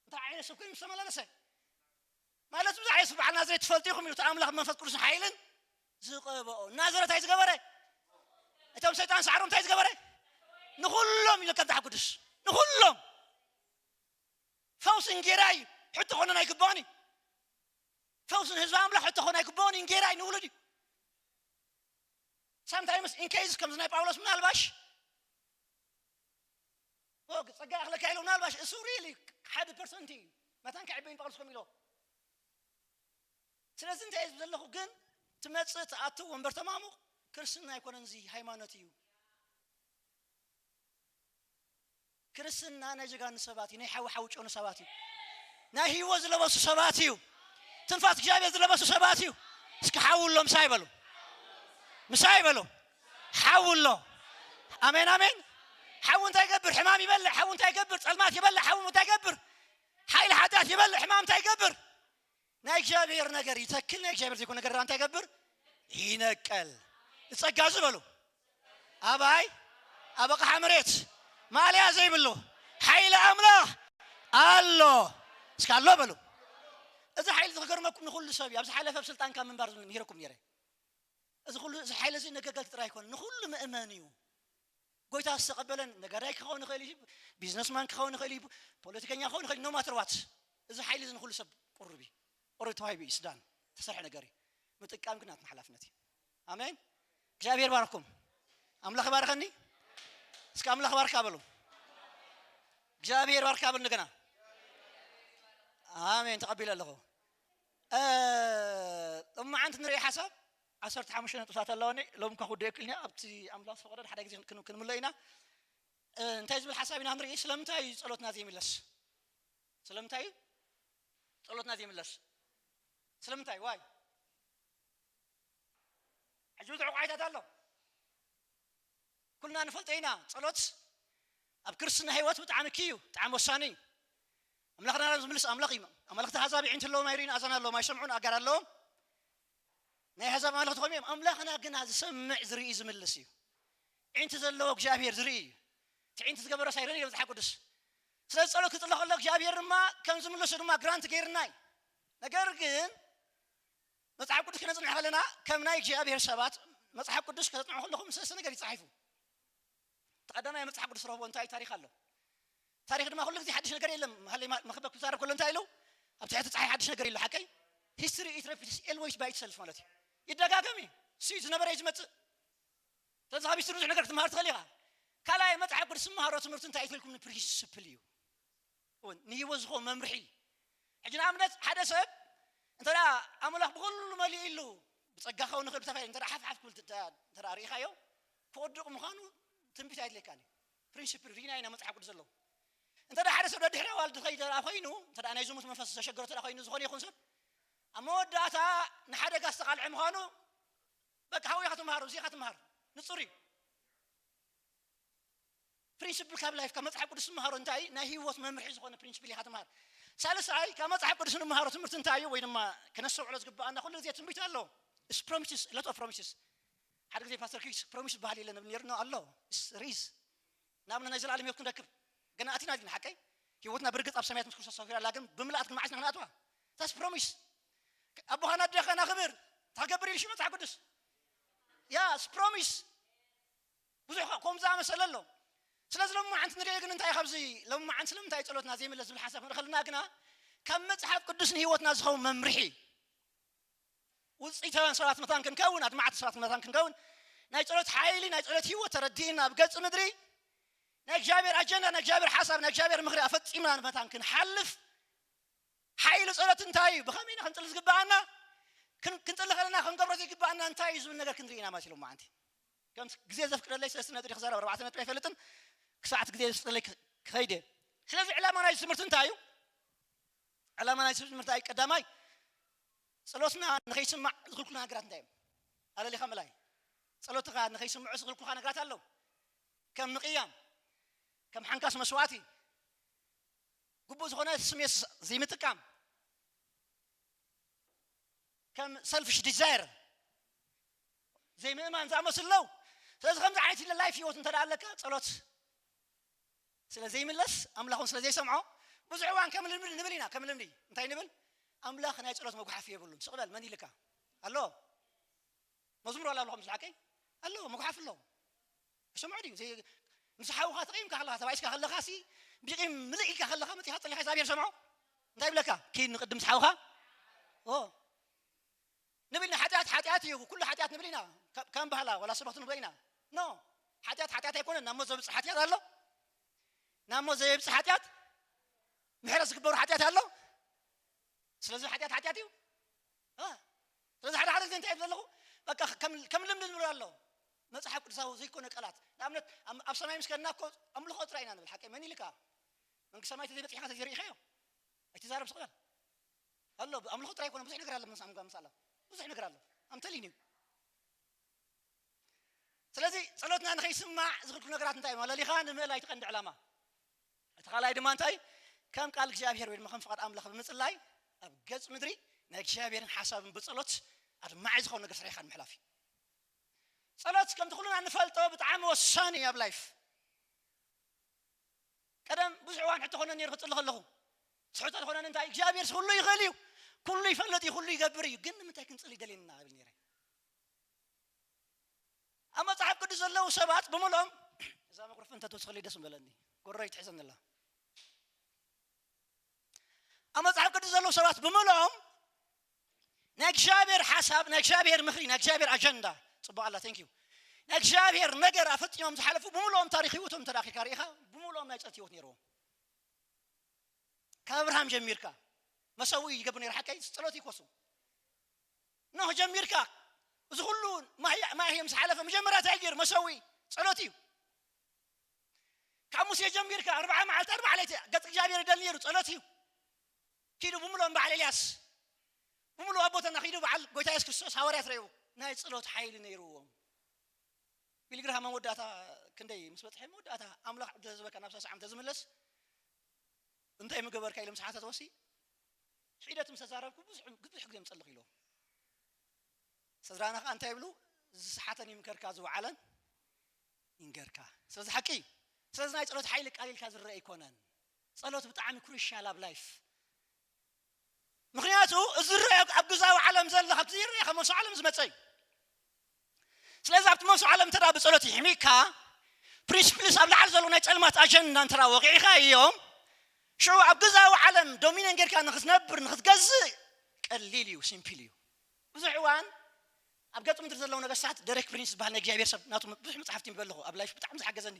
እንታይ ዓይነት ሰብ ኮይኑ ምስ ተመላለሰ? ማለት ብዙሕ ዓይነት ሰብ በዓል ናዝሬት ትፈልጡ ኢኹም ኢሉ፣ እቲ ኣምላኽ ብመንፈስ ቅዱስን ሓይልን ዝቐብኦ። ናዝሬት እንታይ ዝገበረ? እቶም ሰይጣን ሰዓሮም እንታይ ዝገበረ? ንኹሎም ኢሉ ካብ መጽሓፍ ቅዱስ። ንኹሎም። ፈውሲ እንጌራ እዩ። ሕቶ ክኾነና ኣይግባኦን እዩ። ፈውሲ ንህዝቢ ኣምላኽ ሕቶ ክኾን ኣይግባኦን እዩ። እንጌራ እዩ፣ ንውሉድ እዩ። ሳምታይምስ ኢንኬይስ ከምዚ ናይ ጳውሎስ ምናልባሽ ኦ፣ ጸጋ ይኣኽለካ ኢሉ ምናልባሽ እሱ ሪሊ ሓደ ፐርሰንት እዩ። መታን ክዕበይን ጳውሎስ ከም ኢሎ። ስለዚ እንታይ እየ ዝብል ዘለኹ ግን ትመጽእ ትኣቱ ወንበር ተማሙቕ ክርስትና ኣይኮነን፣ እዚ ሃይማኖት እዩ። ክርስትና ናይ ጀጋኑ ሰባት እዩ። ናይ ሓዊ ሓዊ ጨኑ ሰባት እዩ። ናይ ህይወት ዝለበሱ ሰባት እዩ። ትንፋስ እግዚኣብሔር ዝለበሱ ሰባት እዩ። እስኪ ሓዊ ኣሎ ምሳይ በሉ። ምሳይ በሉ። ሓዊ ኣሎ። ኣሜን ኣሜን። ሓዊ እንታይ ይገብር? ሕማም ይበልዕ። ሓዊ እንታይ ይገብር? ጸልማት ይበልዕ። ሓዊ እንታይ ይገብር? ሓይሊ ሓጢኣት ይበልዕ። ሕማም እንታይ ይገብር? ናይ እግዚኣብሔር ነገር ይተክል። ናይ እግዚኣብሔር ዘይኮነ ነገር እንታይ ይገብር? ይነቀል። ጸጋ ዝበሉ ኣባይ ኣብ ኣቕሓ መሬት ማልያ ዘይብሉ ሓይሊ ኣምላኽ ኣሎ። እስኪ ኣሎ በሉ። እዚ ሓይሊ እዚ ክገርመኩም ንኹሉ ሰብ እዩ። ኣብዚ ሓለፈ ኣብ ስልጣን ካብ ምንባር ዝብል ምሂረኩም ነይረ። እዚ ኩሉ እዚ ሓይሊ እዚ ነጋገልቲ ጥራይ ኣይኮነ፣ ንኹሉ ምእመን እዩ። ጎይታ ዝተቐበለን ነጋዳይ ክኸውን ይኽእል እዩ፣ ቢዝነስማን ክኸውን ይኽእል እዩ፣ ፖለቲከኛ ክኸውን ይኽእል እዩ። No matter what፣ እዚ ሓይሊ እዚ ንኹሉ ሰብ ቅሩብ እዩ። ኦልሬዲ ተዋሂቡ እዩ፣ ስዳን ተሰርሐ ነገር እዩ። ምጥቃም ግን ናትና ሓላፍነት እዩ። ኣሜን። እግዚኣብሔር ባርኩም። ኣምላኽ ባርኸኒ። እስኪ ኣምላኽ ባርካ በሉ። እግዚኣብሔር ባርካ በሉ እንደገና። ኣሜን። ተቐቢለ ኣለኹ። እ፣ ሎማዓንቲ ንርኢ ሓሳብ ዓሰርተ ሓሙሽተ ነጥብታት ኣለዋኒ። ሎም እኳ ክውደየክል ኢና፣ ኣብቲ ኣምላኽ ዝፈቐደ ሓደ ግዜ ክን-፣ ክንምሎ ኢና። እ፣ እንታይ ዝብል ሓሳብ ኢና ንርኢ? ስለምንታይ እዩ ጸሎትና ዘይምለስ? ስለምንታይ እዩ ጸሎትና ዘይምለስ? ስለምንታይ? ዋይ? ሕጂ ብዙሕ ቋይታት ኣሎ። ኩልና ንፈልጦ ኢና፣ ጸሎት ኣብ ክርስትና ህይወት ብጣዕሚ ክዩ፣ ብጣዕሚ ወሳኒ እዩ። ኣምላኽና ዝምልስ ኣምላኽ እዩ። ኣማልኽቲ ኣሕዛብ ኣዒንቲ ኣለዎም፣ ኣይርእዩን፣ ኣዛን ኣለዎም፣ ኣይሰምዑን፣ ኣእጋር ኣለዎም። ናይ ኣሕዛብ ኣማልኽቲ ኮይኖም እዮም። ኣምላኽና ግና ዝሰምዕ፣ ዝርኢ፣ ዝምልስ እዩ። ኣዒንቲ ዘለዎ እግዚኣብሔር ዝርኢ እዩ። እቲ ኣዒንቲ ዝገበረስ ኣይርእን ኢሉ መጽሓፍ ቅዱስ። ስለዚ ጸሎት ክጽሎ ከሎ እግዚኣብሔር ድማ ከም ዝምልሶ ድማ ግራንት ገይርና እዩ። ነገር ግን መጽሓፍ ቅዱስ ክነጽንዕ ከለና ከም ናይ እግዚኣብሔር ሰባት መጽሓፍ ቅዱስ ከተጽንዑ ከለኹም ሰለስተ ነገር እዩ ተጻሒፉ። እቲ ቀዳማይ መጽሓፍ ቅዱስ ረኽቦ እንታይ ታሪኽ ኣሎ። ታሪኽ ድማ ኩሉ ግዜ ሓድሽ ነገር የለም። ሃለይ ማ-፣ መኽበብ ክዛረብ ከሎ እንታይ ኢሉ? ኣብ ትሕቲ ጸሓይ ሓድሽ ነገር የለ። ሓቀይ? History it repeats always by itself ማለት እዩ። ይደጋገም እዩ። እሱ እዩ ዝነበረ እዩ ዝመጽእ። ስለዚ ካብ ሂስትሪ ብዙሕ ነገር ክትመሃር ትኽእል ኢኻ። ካልኣይ መጽሓፍ ቅዱስ ዝመሃሮ ትምህርቲ እንታይ እዩ ትልኩም? ንፕሪንስፕል እዩ። እውን ንህይወት ዝኾን መምርሒ። ሕጂ ንኣብነት ሓደ ሰብ እንተ ደኣ ኣምላኽ ብኹሉ መሊኡ ኢሉ ብጸጋ ክኸውን ይኽእል ብተፈለየ እንተ ደኣ ሓፍ ሓፍ ክብል እንተ ደኣ ርኢኻዮ ክወድቕ ምዃኑ ትንቢት ኣይድልየካን እዩ። ፕሪንሲፕል ርኢና ኢና መጽሓፍ ቅዱስ ዘለዉ። እንተ ደኣ ሓደ ሰብ ደድሕሪ ኣዋልድ ዝኸይድ ደኣ ኮይኑ እንተ ደኣ ናይ ዝሙት መንፈስ ዘሸገሮ እንተ ደኣ ኮይኑ ዝኾነ ይኹን ሰብ ኣብ መወዳእታ ንሓደጋ ዝተቓልዐ ምዃኑ በቃ ሓዊኻ ትምሃሮ፣ እዚኻ ትምሃር። ንጹር እዩ። ፕሪንሲፕል ካብ ላይፍ ካብ መጽሓፍ ቅዱስ ንመሃሮ እንታይ እዩ? ናይ ህይወት መምርሒ ዝኾነ ፕሪንሲፕል ኢኻ ትምሃር። ሳልሳይ ካብ መጽሓፍ ቅዱስ ንመሃሮ ትምህርቲ እንታይ እዩ? ወይ ድማ ክነስተውዕሎ ዝግብኣና ኩሉ ግዜ ትንቢት ኣሎ። It's promises, lot of promises። ሓደ ግዜ ፓስተር ክሪስ ፕሮሚስ ዝበሃል የለን ነይሩ ኣሎ። It's ሪዝ ንኣብነት ናይ ዘላለም ህይወት ክንረክብ ገና ኣቲና ዲና ሓቀይ? ህይወትና ብርግጽ ኣብ ሰማያት ምስ ክርስቶስ ሰፊራ ኣላ፣ ግን ብምልኣት ግን መዓስ ኢና ክንኣትዋ? ታስ ፕሮሚስ ኣቦኻን ኣዴኻን ኣኽብር ታገብር ኢሉ ሽመ መጽሓፍ ቅዱስ። ያስ ፕሮሚስ ብዙሕ ከ-፣ ከምኡ ዝኣመሰለ ኣሎ። ስለዚ ሎማዓንቲ ንሪኦ ግን እንታይ እዩ ካብዚ ሎማዓንቲ ስለምንታይ ጸሎትና ዘይምለስ ዝብል ሓሳብ ክንርኢ ከለና ግና ካብ መጽሓፍ ቅዱስ ንህይወትና ዝኸውን መምርሒ ውፅኢታውያን ሰባት መታን ክንከውን ኣድማዕቲ ሰባት መታን ክንከውን ናይ ጸሎት ሓይሊ ናይ ጸሎት ህይወት ተረዲእና ኣብ ገጽ ምድሪ ናይ እግዚኣብሔር ኣጀንዳ ናይ እግዚኣብሔር ሓሳብ ናይ እግዚኣብሔር ምኽሪ ኣፈጺምና መታን ክንሓልፍ ሓይሊ ጸሎት እንታይ እዩ? ብኸመይ ኢና ክንጽሊ ዝግብኣና? ክን-፣ ክንጽሊ ከለና ክንገብሮ ዘይግብኣና እንታይ እዩ ዝብል ነገር ክንርኢ ኢና ማለት እዩ ሎማዓንቲ። ከም ግዜ ዘፍቅደለይ ሰለስተ ነጥቢ ክዛረብ ኣርባዕተ ነጥቢ ኣይፈልጥን። ክሳዕቲ ግዜ ዘፍቅደለይ ክ-፣ ክኸይድ እየ። ስለዚ ዕላማ ናይዚ ትምህርቲ እንታይ እዩ? ዕላማ ናይዚ ትምህርቲ ኣይ ቀዳማይ ጸሎትና ንኸይስማዕ ዝኽልኩልና ነገራት እንታይ እዮም? ኣለሊኻ ምላይ። ጸሎትኻ ንኸይስምዑ ዝኽልኩልካ ነገራት ኣለዉ። ከም ምቕያም፣ ከም ሓንካስ መስዋዕቲ፣ ግቡእ ዝኾነ ስሜት ዘይምጥቃም፣ ከም ሰልፊሽ ዲዛይር ዘይምእማን ዝኣመሰሉ ኣለዉ። ስለዚ ከምዚ ዓይነት ኢለ ላይፍ ህይወት እንተ ደኣ ኣለካ ጸሎት ስለ ዘይምለስ ኣምላኽ እውን ስለ ዘይሰምዖ ብዙሕ እዋን ከም ልምዲ ንብል ኢና። ከም ልምዲ እንታይ ንብል? ኣምላኽ ናይ ጸሎት መጉሓፊ የብሉን። ስቕ በል መን ኢልካ ኣሎ? መዝሙር ኣላ ኣለኹም ዝሓቀይ ኣሎ መጉሓፍ ኣሎ። ይሰምዖ ድዩ? ዘይ-፣ ምስ ሓውኻ ተቐይምካ ከለኻ ተባኢስካ ከለኻ ሲ ብቂም ምልእ ኢልካ ከለኻ መጺኻ ጸሊኻ እግዚኣብሔር ሰምዖ እንታይ ይብለካ? ኪድ ንቕድም ምስ ሓውኻ ኦ ንብል ኢና። ሓጢኣት ሓጢኣት እዩ፣ ኩሉ ሓጢኣት ንብል ኢና። ከ-፣ ከም ባህላ ዋላ ሰበኽቲ ንብሎ ኢና። ኖ፣ ሓጢኣት ሓጢኣት ኣይኮነን። ናብ ሞት ዘብጽሕ ሓጢኣት ኣሎ፣ ናብ ሞት ዘየብጽሕ ሓጢኣት፣ ምሕረት ዝግበሩ ሓጢኣት ኣሎ። ስለዚ ሓጢኣት ሓጢኣት እዩ። እ፣ ስለዚ ሓደ ሓደ ግዜ እንታይ እየ ዘለኹ? በቃ ከም፣ ከም ልምዲ ንብሎ ኣሎ። መጽሓፍ ቅዱሳዊ ዘይኮነ ቃላት። ንኣብነት ኣብ ሰማይ ምስ ከድና እኮ ኣምልኾ ጥራይ ኢና ንብል። ሓቀይ መን ኢልካ? መንግስቲ ሰማይ ተዘይበጺሕካ ተዘይርኢኻዮ ኣይትዛረብ። ስቕ በል ኣሎ። ኣምልኾ ጥራይ ኣይኮነ፣ ብዙሕ ነገር ኣሎ። ምስ ኣምጋ ምስ ኣላ ብዙሕ ነገር ኣሎ። ኣምተሊን እዩ። ስለዚ ጸሎትና ንኸይስማዕ ዝኽልክሉ ነገራት እንታይ እዮም? ኣለሊኻ ንምእላይ እቲ ቀንዲ ዕላማ። እቲ ካልኣይ ድማ እንታይ? ከም ቃል እግዚኣብሔር ወይ ድማ ከም ፍቓድ ኣምላኽ ብምጽላይ ኣብ ገጽ ምድሪ ናይ እግዚኣብሔርን ሓሳብን ብጸሎት ኣድማዒ ዝኾነ ነገር ስሪሕካ ንምሕላፍ እዩ። ጸሎት ከምቲ ኩልና እንፈልጦ ብጣዕሚ ወሳኒ እዩ ኣብ ላይፍ። ቀደም ብዙሕ እዋን ሕቶ ኮነ ነይሩ ክጽሊ ከለኹ። እቲ ሕቶ ዝኾነኒ እንታይ? እግዚኣብሔር ኩሉ ይኽእል እዩ፣ ኩሉ ይፈልጥ እዩ፣ ኩሉ ይገብር እዩ፣ ግን ንምንታይ ክንጽሊ ደልየና እብል ነይረ። ኣብ መጽሓፍ ቅዱስ ዘለዉ ሰባት ብምልኦም እዛ መክሮፎን እንተትወስኸለይ ደስ ምበለኒ፣ ጎረይ ትሕዘኒ ኣላ። ኣብ መጽሓፍ ቅዱስ ዘለዉ ሰባት ብምልኦም ናይ እግዚኣብሔር ሓሳብ፣ ናይ እግዚኣብሔር ምኽሪ፣ ናይ እግዚኣብሔር ኣጀንዳ ጽቡቕ ኣላ። Thank you። ናይ እግዚኣብሔር ነገር ኣፈጺሞም ዝሓለፉ ብምልኦም ታሪኽ ህይወቶም እንተ ደኣ ርኢኻ፣ ብምልኦም ናይ ጸሎት ህይወት ነይርዎም። ካብ ኣብርሃም ጀሚርካ መሰዊ ይገብር ነይሩ። ሓቀይ ጸሎት ይኮሱ። ኖህ ጀሚርካ እዚ ኩሉ ማይ፣ ማይ ምስ ሓለፈ መጀመርያ እንታይ ገይሩ? መሰዊ ጸሎት እዩ። ካብ ሙሴ ጀሚርካ ኣርብዓ መዓልቲ ኣርብዓ ለይቲ ገጽ እግዚኣብሔር ይደሊ ነይሩ። ጸሎት እዩ። ኪዱ ብምልኦም በዓል ኤልያስ፣ ብምልኡ ኣቦታና ኪዱ በዓል ጎይታ የሱስ ክርስቶስ ሃዋርያት ረእዩ። ናይ ጸሎት ሓይሊ ነይርዎም። ቢሊ ግርሃም ኣብ መወዳእታ ክንደይ ምስ በጽሐ፣ መወዳእታ ኣምላኽ እንተ ዝበካ ናብ ሳስዓ እንተ ዝምለስ እንታይ ምገበርካ ኢሎም ዝሓተትዎ ሲ፣ ሒደት ምስ ተዛረብኩ ብዙሕ፣ ብዙሕ ግዜ ምጸልኽ ኢልዎ። ስድራና ኸኣ እንታይ ይብሉ? ዝሰሓተን ይምከርካ፣ ዝወዓለን ይንገርካ። ስለዚ ሓቂ እዩ። ስለዚ ናይ ጸሎት ሓይሊ ቃል ኢልካ ዝረአ ኣይኮነን። ጸሎት ብጣዕሚ ክሩሻል ኣብ ላይፍ። ምኽንያቱ እዚ ዝረአ ኣብ ግዛዊ ዓለም ዘሎ ካብቲ ዘይረአ ካብ መንፈሳዊ ዓለም ዝመጸ እዩ። ስለዚ ኣብቲ መንፈሳዊ ዓለም እንተ ደኣ ብጸሎት ይሕሚካ፣ ፕሪንስፕልስ ኣብ ላዕሊ ዘሎ ናይ ጸልማት ኣጀንዳ እንተ ደኣ ወቒዕካ እዮም፣ ሽዑ ኣብ ግዛዊ ዓለም ዶሚነን ጌርካ ንኽትነብር፣ ንኽትገዝእ ቀሊል እዩ፣ ሲምፕል እዩ። ብዙሕ እዋን ኣብ ገጽ ምድሪ ዘለዉ ነገስታት፣ ደሬክ ፕሪንስ ዝበሃል ናይ እግዚኣብሔር ሰብ፣ ናቱ ብዙሕ መጽሓፍቲ ይንበብ ኣለኹ፣ ኣብ ላይፍ ብጣዕሚ ዝሓገዘኒ።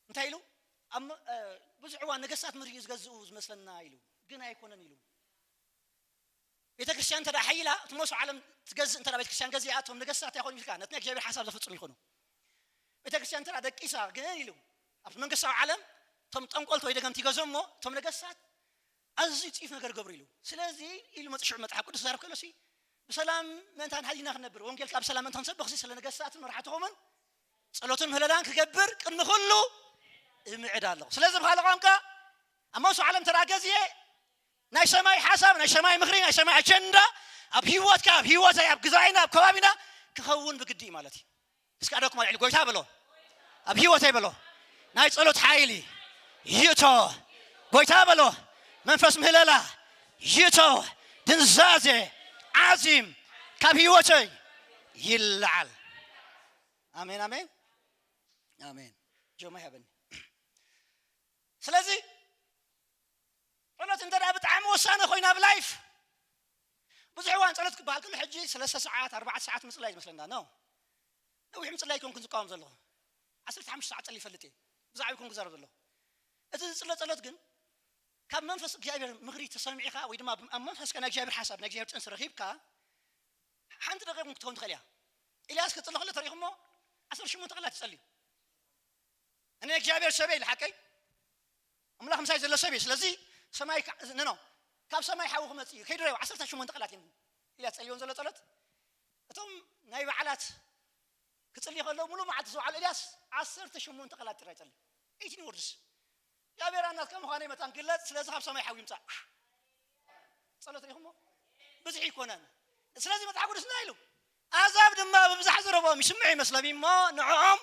እንታይ ኢሉ? ኣብ መ-፣ እ፣ ብዙሕ እዋን ነገስታት ምድሪ እዩ ዝገዝኡ ዝመስለና ኢሉ፣ ግን ኣይኮነን ኢሉ። ቤተ ክርስቲያን እንተ ደኣ ሓይላ፣ እቲ መሶ ዓለም ትገዝእ እንተ ደኣ ቤተ ክርስቲያን ገዚኣ፣ እቶም ነገስታት ኣይኮኑ ኢልካ፣ ነቲ ናይ እግዚኣብሔር ሓሳብ ዘፈጽሙ ይኾኑ። ቤተ ክርስቲያን እንተ ደኣ ደቂሳ ግን ኢሉ፣ ኣብቲ መንግስታዊ ዓለም እቶም ጠንቆልቲ ወይ ደገምቲ ይገዝኡ እሞ፣ እቶም ነገስታት ኣዝዩ ጽዩፍ ነገር ገብሩ ኢሉ። ስለዚ ኢሉ መጽ-፣ ሽዑ መጽሓፍ ቅዱስ ክዛረብ ከሎ ሲ፣ ብሰላም ምእንታን ሃሊና ክንነብር፣ ወንጌል ከኣ ብሰላም ምእንታን ክንሰብኽ ሲ፣ ስለ ነገስታትን መራሕትኹምን ጸሎትን ምህለላን ክገብር ቅድሚ ኩሉ እምዕድ ኣለኹ። ስለዚ ብኻልእ ቋንቋ ኣብ መንፈሳዊ ዓለም እንተ ደኣ ገዝኤ ናይ ሰማይ ሓሳብ፣ ናይ ሰማይ ምኽሪ፣ ናይ ሰማይ ኣጀንዳ ኣብ ህይወትካ፣ ኣብ ህይወተይ፣ ኣብ ግዛይና፣ ኣብ ከባቢና ክኸውን ብግዲ እዩ ማለት እዩ። እስኪ ኣደኩም ኣልዕሉ፣ ጎይታ በሎ፣ ኣብ ህይወተይ በሎ፣ ናይ ጸሎት ሓይሊ ይእቶ። ጎይታ በሎ፣ መንፈስ ምህለላ ይእቶ። ድንዛዜ፣ ዓዚም ካብ ህይወተይ ይለዓል። ኣሜን፣ ኣሜን፣ ኣሜን። ጆማ ይሃበኒ። ስለዚ ጸሎት እንተ ደኣ ብጣዕሚ ወሳኒ ኮይኑ ኣብ ላይፍ፣ ብዙሕ እዋን ጸሎት ክበሃል ከሎ ሕጂ ሰለስተ ሰዓት፣ ኣርባዕተ ሰዓት ምጽላይ ዝመስለና። ኖ። ነዊሕ ምጽላይ ኣይኮንኩን ዝቃወም ዘለኹ። ዓሰርተ ሓሙሽተ ሰዓት ጸልየ ይፈልጥ እየ። ብዛዕባ ኣይኮንኩ ዝዛረብ ዘለኹ። እቲ ዝጽለ ጸሎት ግን ካብ መንፈስ እግዚኣብሔር ምኽሪ ተሰሚዕካ ወይ ድማ ኣብ መንፈስካ ናይ እግዚኣብሔር ሓሳብ፣ ናይ እግዚኣብሔር ጥንሲ ረኺብካ፣ ሓንቲ ደቂቕ እውን ክትኸውን ትኽእል እያ። ኤልያስ ክጽሊ ከሎ ተሪኹሞ ዓሰርተ ሸሞንተ ቃላት ይጸሊ። እኔ እግዚኣብሔር ሰብ እየ ኢሉ ሓቀይ። ኣምላኽ ምሳይ ዘሎ ሰብ እየ። ስለዚ ሰማይ ከ-፣ ኖ፣ ኖ፣ ካብ ሰማይ ሓዊ ክመጽእ እዩ። ከይዱ ረኣዩ ዓሰርተ ሸሞንተ ቃላት እዮም ኢልያስ ጸልዮን ዘሎ ጸሎት። እቶም ናይ በዓላት ክጽልዩ ከለዉ ምሉእ መዓልቲ ዝወዓለ ኤልያስ ዓሰርተ ሸሞንተ ቃላት ጥራይ ጸልዩ። ኤይቲን ወርድስ። እግዚኣብሔር ኣናትካ ምዃነይ መታን ግለጽ፣ ስለዚ ካብ ሰማይ ሓዊ ይምጻእ። ጸሎት ርኢኹሞ? ብዙሕ ኣይኮነን። ስለዚ መጽሓፍ ቅዱስ እንታይ ኢሉ? ኣሕዛብ ድማ ብብዝሒ ዘረብኦም ይስምዑ ይመስሎም እሞ ንዕኦም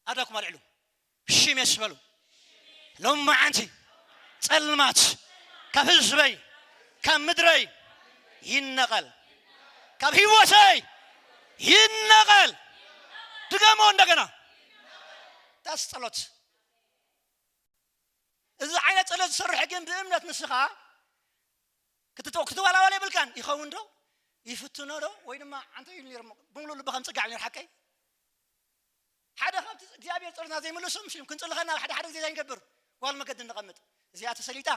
ኣእዳውኩም ኣልዕሉ። ሽም የሱስ በሉ። ሎማዓንቲ ጸልማት ካብ ህዝበይ፣ ካብ ምድረይ ይነቐል። ካብ ህይወተይ ይነቐል። ድገሞ እንደገና። ዳስ ጸሎት። እዚ ዓይነት ጸሎት ዝሰርሕ ግን ብእምነት ንስኻ ክትጠ-፣ ክትወላወል የብልካን። ይኸውን ዶ? ይፍትኖ ዶ? ወይ ድማ ኣንተ ኢሉ ነይሩ፣ ብምሉእ ልብኻ ምጽጋዕ ነይሩ ሓቀይ? ሓደ ካብቲ እግዚኣብሔር ጸሎትና ዘይምልሶ ምስ ክንጽሊ ከና ሓደ ሓደ ግዜ እንታይ ንገብር? ጓል መገዲ ንቐምጥ። እዚኣ ተሰሊጣ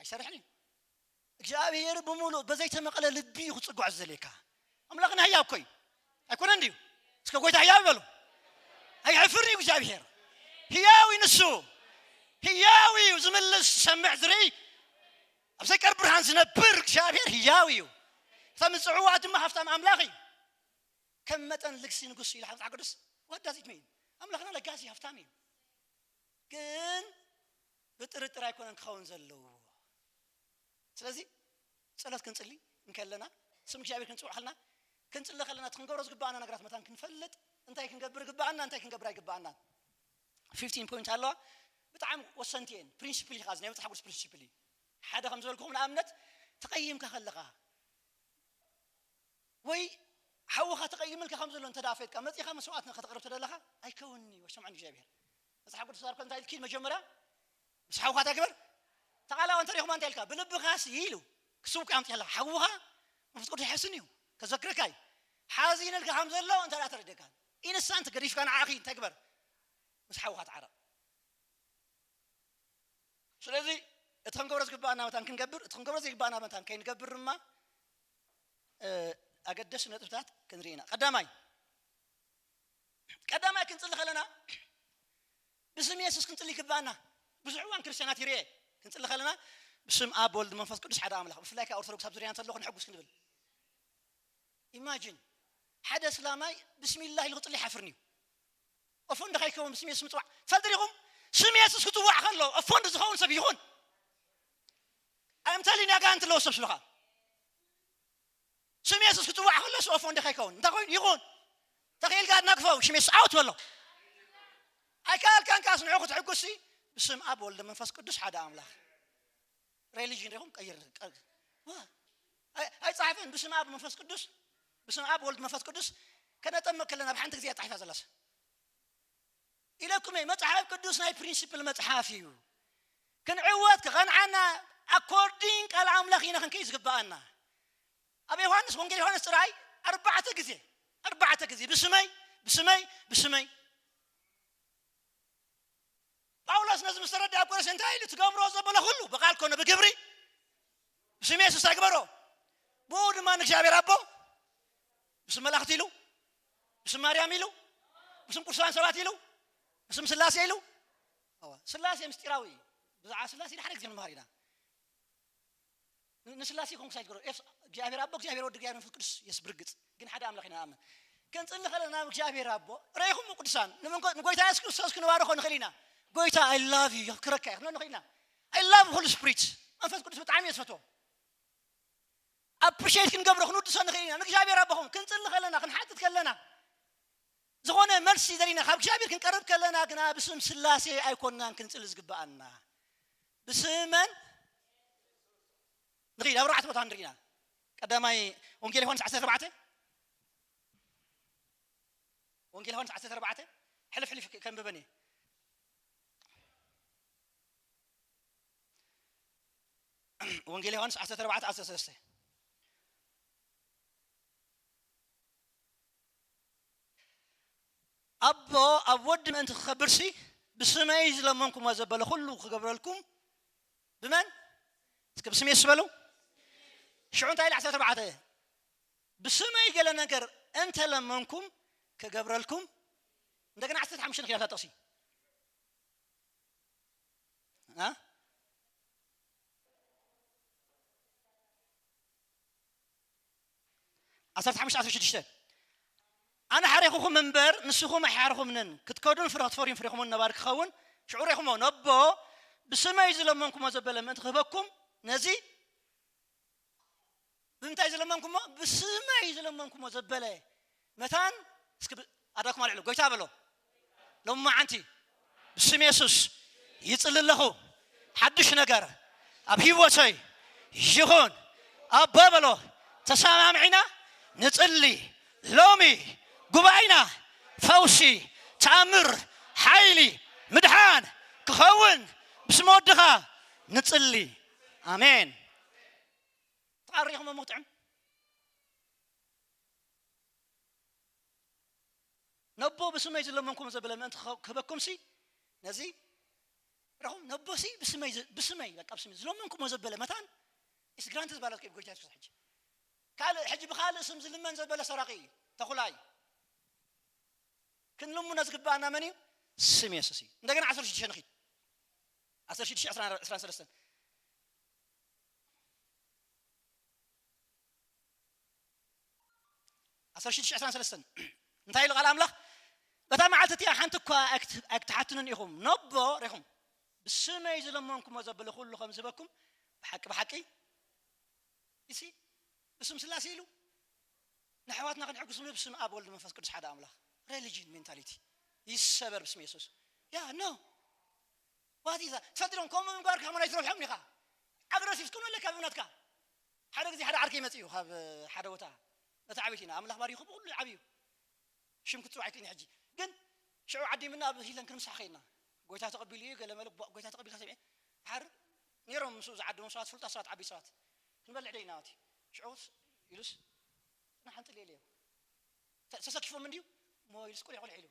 ኣይሰርሕን እዩ። እግዚኣብሔር ብምሉእ በዘይተመቕለ ልቢ እዩ ክጽጓዕ ዝደልየካ። ኣምላኽና ህያው እኮ እዩ። ኣይኮነን ድዩ? እስከ ጎይታ ህያው ይበሉ። ኣይሕፍርን እዩ እግዚኣብሔር። ህያው እዩ ንሱ። ህያው እዩ፣ ዝምልስ፣ ዝሰምዕ፣ ዝርኢ። ኣብ ዘይቀር ብርሃን ዝነብር እግዚኣብሔር ህያው እዩ። እታ ምጽዕዋ ድማ ሃፍታም ኣምላኽ እዩ። ከም መጠን ልግሲ ንጉስ እዩ ኢሉ መጽሓፍ ቅዱስ። ወዳዚት መይን ኣምላኽና ለጋሲ ሃፍታም እዩ። ግን ብጥርጥር ኣይኮነን ክኸውን ዘለዎ። ስለዚ ጸሎት ክንጽሊ እንከለና፣ ስም እግዚኣብሔር ክንጽውዕ ከለና፣ ክንጽሊ ከለና እቲ ክንገብሮ ዝግባኣና ነገራት መታን ክንፈልጥ፣ እንታይ ክንገብር ይግባኣና፣ እንታይ ክንገብር ኣይግባኣናን። ፊፍቲን ፖይንት ኣለዋ። ብጣዕሚ ወሰንቲ እየን። ፕሪንሲፕል ኢኻ፣ ናይ መጽሓፍ ቅዱስ ፕሪንሲፕል እዩ። ሓደ ከም ዝበልኩኹም ንኣብነት ተቐይምካ ከለኻ ወይ ሓውኻ ተቐይምልካ ከም ዘሎ እንተ ደኣ ፈይጥካ መጺኻ መስዋዕት ከተቕርብ ተደለኻ ኣይከውንኒ ወሸምዓን እግዚኣብሔር። መጽሓፍ ቅዱስ ዛርኮ እንታይ ኢልኪ መጀመርያ ምስ ሓውኻ እንታይ ግበር? ተቓላዋ እንተ ሪኹማ እንታይ ኢልካ? ብልብኻስ ኢሉ ክስውቅ ኣምጽኣላ ሓውኻ መንፈስ ቅዱስ ይሕስን እዩ ከዘክረካ እዩ። ሓዚንልካ ከም ዘሎ እንተ ደኣ ተረደካ ኢንስታንት ገዲፍካ ንዓኺ እንታይ ግበር? ምስ ሓውኻ ተዓረቕ። ስለዚ እቲ ክንገብሮ ዝግባኣና መታን ክንገብር፣ እቲ ክንገብሮ ዘይግባኣና መታን ከይንገብር ድማ እ፣ ኣገደስቲ ነጥብታት ክንርኢ ኢና። ቀዳማይ ቀዳማይ ክንጽሊ ከለና ብስም የሱስ ክንጽሊ ይግባኣና። ብዙሕ እዋን ክርስትያናት ይርኤ ክንጽሊ ከለና ብስም ኣብ ወልድ መንፈስ ቅዱስ ሓደ ኣምላኽ፣ ብፍላይ ከኣ ኦርቶዶክስ ኣብ ዙርያና እንተለኹ ንሕጉስ ክንብል። ኢማጂን ሓደ እስላማይ ብስሚላህ ኢሉ ክጽሊ ይሓፍርኒ እዩ። ኦፎንድ ከይከውን ብስም የሱስ ምጽዋዕ ትፈልጡ ዲኹም? ስም የሱስ ክጽዋዕ ከሎ ኦፎንድ ዝኸውን ሰብ ይኹን። ኣይምተልን ያጋንት ኣለዎ ሰብ ስልኻ ስም የሱስ ክጽዋዕ ከሎ ኦፎንድ ከይከውን እንታይ ኮይኑ ይኹን? ተኽኢልካ ኣድናግፈው ሽም የሱስ ኣውት በሎ። ኣይከኣልካን ከኣስ ንዑ ክትሕጉሲ ብስም ኣብ ወልድ መንፈስ ቅዱስ ሓደ ኣምላኽ። ሬሊጅን ዲኹም ቀይር። ቀ- ዋ። ኣይ- ኣይጸሓፍን ብስም ኣብ መንፈስ ቅዱስ ብስም ኣብ ወልድ መንፈስ ቅዱስ ከነጠምቅ ከለና ብሓንቲ ግዜ ጻሒፋ ዘላስ ኢለኩም እየ። መጽሓፍ ቅዱስ ናይ ፕሪንሲፕል መጽሓፍ እዩ። ክንዕወት ክቐንዓና ኣኮርዲን ቃል ኣምላኽ ኢና ክንከይ ዝግብኣና። ኣብ ዮሃንስ ወንጌል ዮሃንስ ጥራይ ኣርባዕተ ግዜ ኣርባዕተ ግዜ ብስመይ ብስመይ ብስመይ ጳውሎስ ነዚ ምስ ተረዳ ኣብ ቆረስ እንታይ ኢሉ ትገብሮ ዘበለ ኩሉ ብቓል ኮነ ብግብሪ ብስም የሱስ ኣይግበሮ። ብኡ ድማ ንእግዚኣብሔር ኣቦ ብስም መላእኽቲ ኢሉ ብስም ማርያም ኢሉ ብስም ቅዱሳን ሰባት ኢሉ ብስም ስላሴ ኢሉ። ስላሴ ምስጢራዊ እዩ። ብዛዕባ ስላሴ ሓደ ግዜ ንመሃር ኢና። ንስላሴ ኮንክሳይት ግበሮ እግዚኣብሔር ኣቦ እግዚኣብሔር ወዲ እግዚኣብሔር መንፈስ ቅዱስ የስ ብርግጽ ግን ሓደ ኣምላኽ ኢና ኣምን። ከንጽሊ ከለና ናብ እግዚኣብሔር ኣቦ ረኢኹም ቅዱሳን ንጎይታ የሱስ ክርስቶስ ክንባርኾ ንኽእል ኢና። ጎይታ ኣይ ላቭ ዩ የፍክረካ እየ ክንብል ንኽእል ኢና። ኣይ ላቭ ሆሊ ስፕሪት መንፈስ ቅዱስ ብጣዕሚ እየ ዝፈትዎ። ኣፕሪሼት ክንገብሮ ክንውድሶ ንኽእል ኢና። ንእግዚኣብሔር ኣቦኹም ክንጽሊ ከለና ክንሓትት ከለና ዝኾነ መልሲ ደሊና ካብ እግዚኣብሔር ክንቀርብ ከለና ግና ብስም ስላሴ ኣይኮንናን ክንጽሊ ዝግብኣና። ብስመን ንኺድ ኣብ ኣርባዕተ ቦታ ንርኢና። ቀዳማይ ወንጌል ዮሃንስ ዓሰርተ ኣርባዕተ ወንጌል ዮሃንስ ዓሰርተ ኣርባዕተ ሕልፍ ሕልፍ ከንብበን እየ። ወንጌል ዮሃንስ ዓሰርተ ኣርባዕተ ዓሰርተ ሰለስተ ኣቦ ኣብ ወዲ ምእንቲ ክኸብርሲ ብስመይ ዝለመንኩሞ ዘበለ ኩሉ ክገብረልኩም ብመን እስከ ብስም የሱስ በሉ። ሽዑ እንታይ ኢለ ዓሰርተ ኣርባዕተ ብስመይ ገለ ነገር እንተለመንኩም ክገብረልኩም። እንደገና ዓሰርተ ሓሙሽተ ንክዳ ጥቕሲ ዓሰርተ ሓሙሽተ ዓሰርተ ሽዱሽተ ኣነ ሓሬኹኹም እምበር ንስኹም ኣይሓርኹምንን ክትከዱን ፍረ ክትፈርዩን ፍሬኹምን ነባሪ ክኸውን ሽዑ ሬኹሞ ነቦ ብስመይ ዝለመንኩሞ ዘበለ ምእንቲ ክህበኩም ነዚ ብምንታይ ዝለመንኩሞ ብስመይ ዝለመንኩሞ ዘበለ መታን እስኪ ኣዳኩም ኣልዕሉ ጎይታ በሎ። ሎማዓንቲ ብስም የሱስ ይጽሊ ኣለኹ። ሓድሽ ነገር ኣብ ህይወተይ ይኹን። ኣቦ በሎ ተሰማምዒና ንጽሊ። ሎሚ ጉባኤና ፈውሲ፣ ተኣምር፣ ሓይሊ፣ ምድሓን ክኸውን ብስም ወድኻ ንጽሊ። ኣሜን። ተቓሪኹም እሞ ጥዕም ነቦ ብስመይ ዝለመንኩም ዘበለ ምእንቲ ክህበኩም ሲ ነዚ ረኹም ነቦ ሲ ብስመይ ብስመይ በቃ ብስመይ ዝለመንኩሞ ዘበለ መታን ኢስ ግራንት ዝባለት ከብ ጎይታ የሱስ ሕጂ ካልእ፣ ሕጂ ብኻልእ ስም ዝልመን ዘበለ ሰራቂ እዩ፣ ተኹላ እዩ። ክንልምኖ ዝግባኣና መን እዩ? ስም የሱስ እዩ። እንደገና ዓሰርተ ሽዱሽተ ንኺድ። ዓሰርተ ሽዱሽተ ዕስራን ሰለስተን። ዓሰርተ ሽዱሽተ ዕስራን ሰለስተን እንታይ ኢሉ ቃል ኣምላኽ? በታ መዓልቲ እቲኣ ሓንቲ እኳ ኣይክት-፣ ኣይክትሓትኑን ኢኹም። ነቦ ርኢኹም፣ ብስመይ ዝለመንኩሞ ዘበለ ኩሉ ከም ዝህበኩም ብሓቂ ብሓቂ። እሲ ብስም ስላሴ ኢሉ ንኣሕዋትና ክንሕጉስ ንብል፣ ብስም ኣብ፣ ወልድ፣ መንፈስ ቅዱስ ሓደ ኣምላኽ። ሬሊጅን ሜንታሊቲ ይሰበር ብስም የሱስ። ያ ኖ ዋት ኢዛ ትፈልጥዶም ከምኡ ምግባር ከመን ኣይትረብሖም ኢኻ። ኣግረሲቭ ትኮኑ ኣለካ ብእምነትካ። ሓደ ግዜ ሓደ ዓርከይ መጺኡ ካብ ሓደ ቦታ፣ ነቲ ዓበይቲ ኢና ኣምላኽ ባሪኹ ብኩሉ ዓብዩ ሽም ክትጽውዕ ኣይክእልን ሕጂ። ግን ሽዑ ዓዲምና ኣብ ሂለን ክንምሳሕ ከይና፣ ጎይታ ተቐቢሉ እዩ፣ ገለ መለ፣ "ቧ-፣ ጎይታ ተቐቢልካ ሰሚዐ?" ድሓር ነይሮም ምስኡ ዝዓደሙ ሰባት፣ ፍሉጣት ሰባት፣ ዓበይቲ ሰባት። ክንበልዕ ደይና እቲ ሽዑ ኢሉስ፣ "ንሓንቲ ሌለ እዮም። ተ-፣ ተሰኪፎም እንድዩ?" እሞ ኢሉስ ቁሊሕ ቁሊሕ ኢሉ።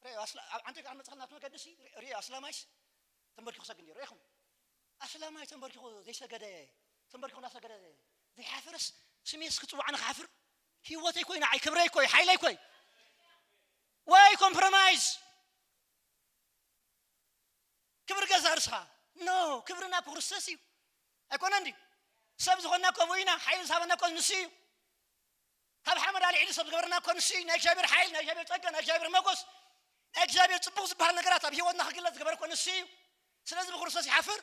ሪኦ፣ ኣስላ-፣ ኣብ ዓንዲ ጋር መጽኸል ናቱ መገዲ ሲ-፣ ሪ-፣ ሪኦ፣ ኣስላማይስ ተንበርኪኹ ሰግድ ነይሩ። ሪኢኹም? ኣስላማይ ተንበርኪኹ ዘይሰገደ፣ ተንበርኪኹ እንዳሰገደ ዘይሓፈረስ፣ ስሜስ ክጽዋዕ ንኽሓፍር፣ ህይወተይ ኮይ፣ ንዓይ ክብረይ ኮይ፣ ሓይለይ ኮይ። ወይ ኮምፕሮማይዝ። ክብሪ ገዛ ርስኻ። ኖ፣ ክብርና እኮ ክርስቶስ እዩ። ኣይኮነን ድዩ? ሰብ ዝኾንና እኮ ብኡ ኢና፣ ሓይሊ ዝሃበና እኮ ንሱ እዩ። ካብ ሓመድ ኣልዒሉ ሰብ ዝገበረና እኮ ንሱ እዩ። ናይ እግዚኣብሔር ሓይሊ፣ ናይ እግዚኣብሔር ጸጋ፣ ናይ እግዚኣብሔር መጎስ፣ ናይ እግዚኣብሔር ጽቡቕ ዝበሃል ነገራት ኣብ ህይወትና ክግለጽ ዝገበረ እኮ ንሱ እዩ። ስለዚ ብክርስቶስ ይሓፍር።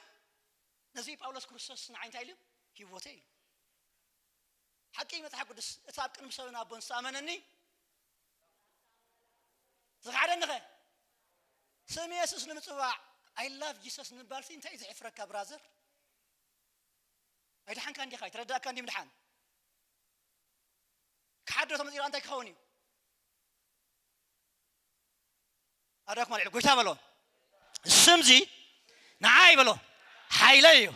ነዚ ጳውሎስ ክርስቶስ ንዓይ እንታይ ኢሉ? ህይወተይ ኢሉ። ሓቂ መጽሓፍ ቅዱስ፣ እቲ ኣብ ቅድሚ ሰብን ኣቦን ዝተኣመነኒ ዝኸሓደኒ ኸ? ስም የሱስ ንምጽዋዕ፣ I love Jesus ንምባልሲ እንታይ እዩ ዘሕፍረካ ብራዘር? ኣይደሓንካ እንዲኻ፣ ኣይተረዳእካ እንዲ ምድሓን። ክሓዶ ተመጺኡ እንታይ ክኸውን እዩ? ኣዳኩም ኣልዕሉ፣ ጎይታ በሎ። ስምዚ ንዓይ በሎ፣ ሓይለይ እዩ።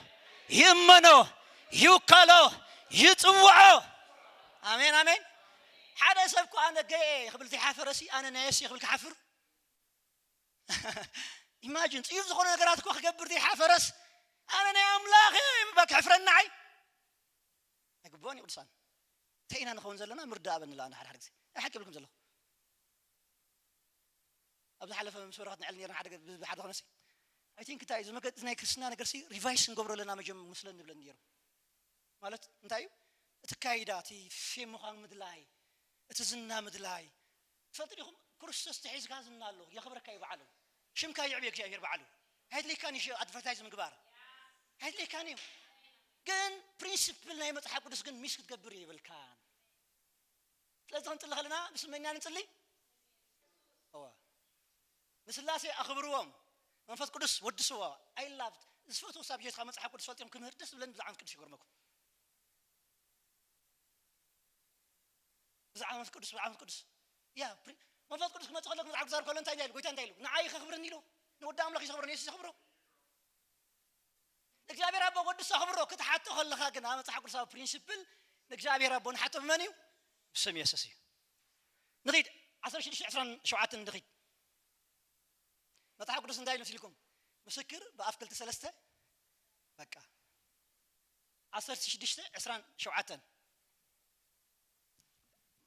ይእመኖ፣ ይውከሎ፣ ይጽውዖ። ኣሜን፣ ኣሜን። ሓደ ሰብ እኮ ኣነ ገየ ክብል ዘይሓፈረሲ፣ ኣነ ናይ የሱስ ክብል ክሓፍር? ኢማጂን፣ ጽዩፍ ዝኾነ ነገራት እኮ ክገብር ዘይሓፈረስ፣ ኣነ ናይ ኣምላኽ እየ ምባል ክሕፍረኒ ንዓይ? ኣይግብኦን እዩ ቅዱሳን። እንታይ ኢና ንኸውን ዘለና? ምርዳእ በኒ ኣለና ሓደ ሓደ ግዜ። ናይ ሓቂ ይብልኩም ዘለኹ። ኣብ ዝሓለፈ ምስ ወረቐት ንዕል ነርና ሓደ ገ-፣ ብ-፣ ብሓደ ኾነሲ፣ I think እንታይ እዩ፣ እዚ መገ-፣ እዚ ናይ ክርስትና ነገርሲ ሪቫይስ ክንገብሮ ኣለና መጀመ-፣ መስለኒ ይብለኒ ነይሩ። ማለት እንታይ እዩ? እቲ ካይዳ፣ እቲ ፌም ምዃን ምድላይ፣ እቲ ዝና ምድላይ። ትፈልጡ ዲኹም? ክርስቶስ ተሒዝካ ዝና ኣሎ፣ የኽብረካ እዩ ባዕሉ። ሽምካ የዕብዮ እግዚኣብሔር ባዕሉ። ኣይድልየካን እዩ ኣድቨርታይዝ ምግባር። ኣይድልየካን እዩ። ግን ፕሪንሲፕል ናይ መጽሓፍ ቅዱስ ግን ሚስ ክትገብር የብልካን። ስለዚ ክንጽሊ ከለና ብስመኛ ንጽሊ። እዋ። ንስላሴ ኣኽብርዎም። መንፈስ ቅዱስ ወድስዎ። I love ዝፈትዎ ሳብጀክት ካብ መጽሓፍ ቅዱስ ፈልጢኹም ክምህር ደስ ዝብለኒ ብዛዕባ መንፈስ ቅዱስ ይገርመኩም። ብዛዕባ መንፈስ ቅዱስ፣ ብዛዕባ መንፈስ ቅዱስ። ያ፣ ፕሪ-፣ መንፈስ ቅዱስ ክመጽእ ከሎ መጽሓፍ ቅዱስ ክዛረብ ከሎ እንታይ ኢሉ? ጎይታ እንታይ ኢሉ? ንዓይ ከኽብረኒ ኢሉ። ንወዲ ኣምላኽ እዩ ዘኽብሮ፣ ንየሱስ ዘኽብሮ። ንእግዚኣብሔር ኣቦ ወድስ ኣኽብሮ ክትሓቶ ከለኻ ግን ኣብ መጽሓፍ ቅዱሳዊ ፕሪንሲፕል ንእግዚኣብሔር ኣቦ ንሓቶ ብመን እዩ? ብስም የሱስ እዩ። ንኺድ ዓሰርተ ሽዱሽተ ዕስራን ሸውዓተን ንኺድ። መጽሓፍ ቅዱስ እንታይ ኢሉ መሲልኩም? ምስክር ብኣፍ ክልተ ሰለስተ በቃ። ዓሰርተ ሽዱሽተ ዕስራን ሸውዓተን።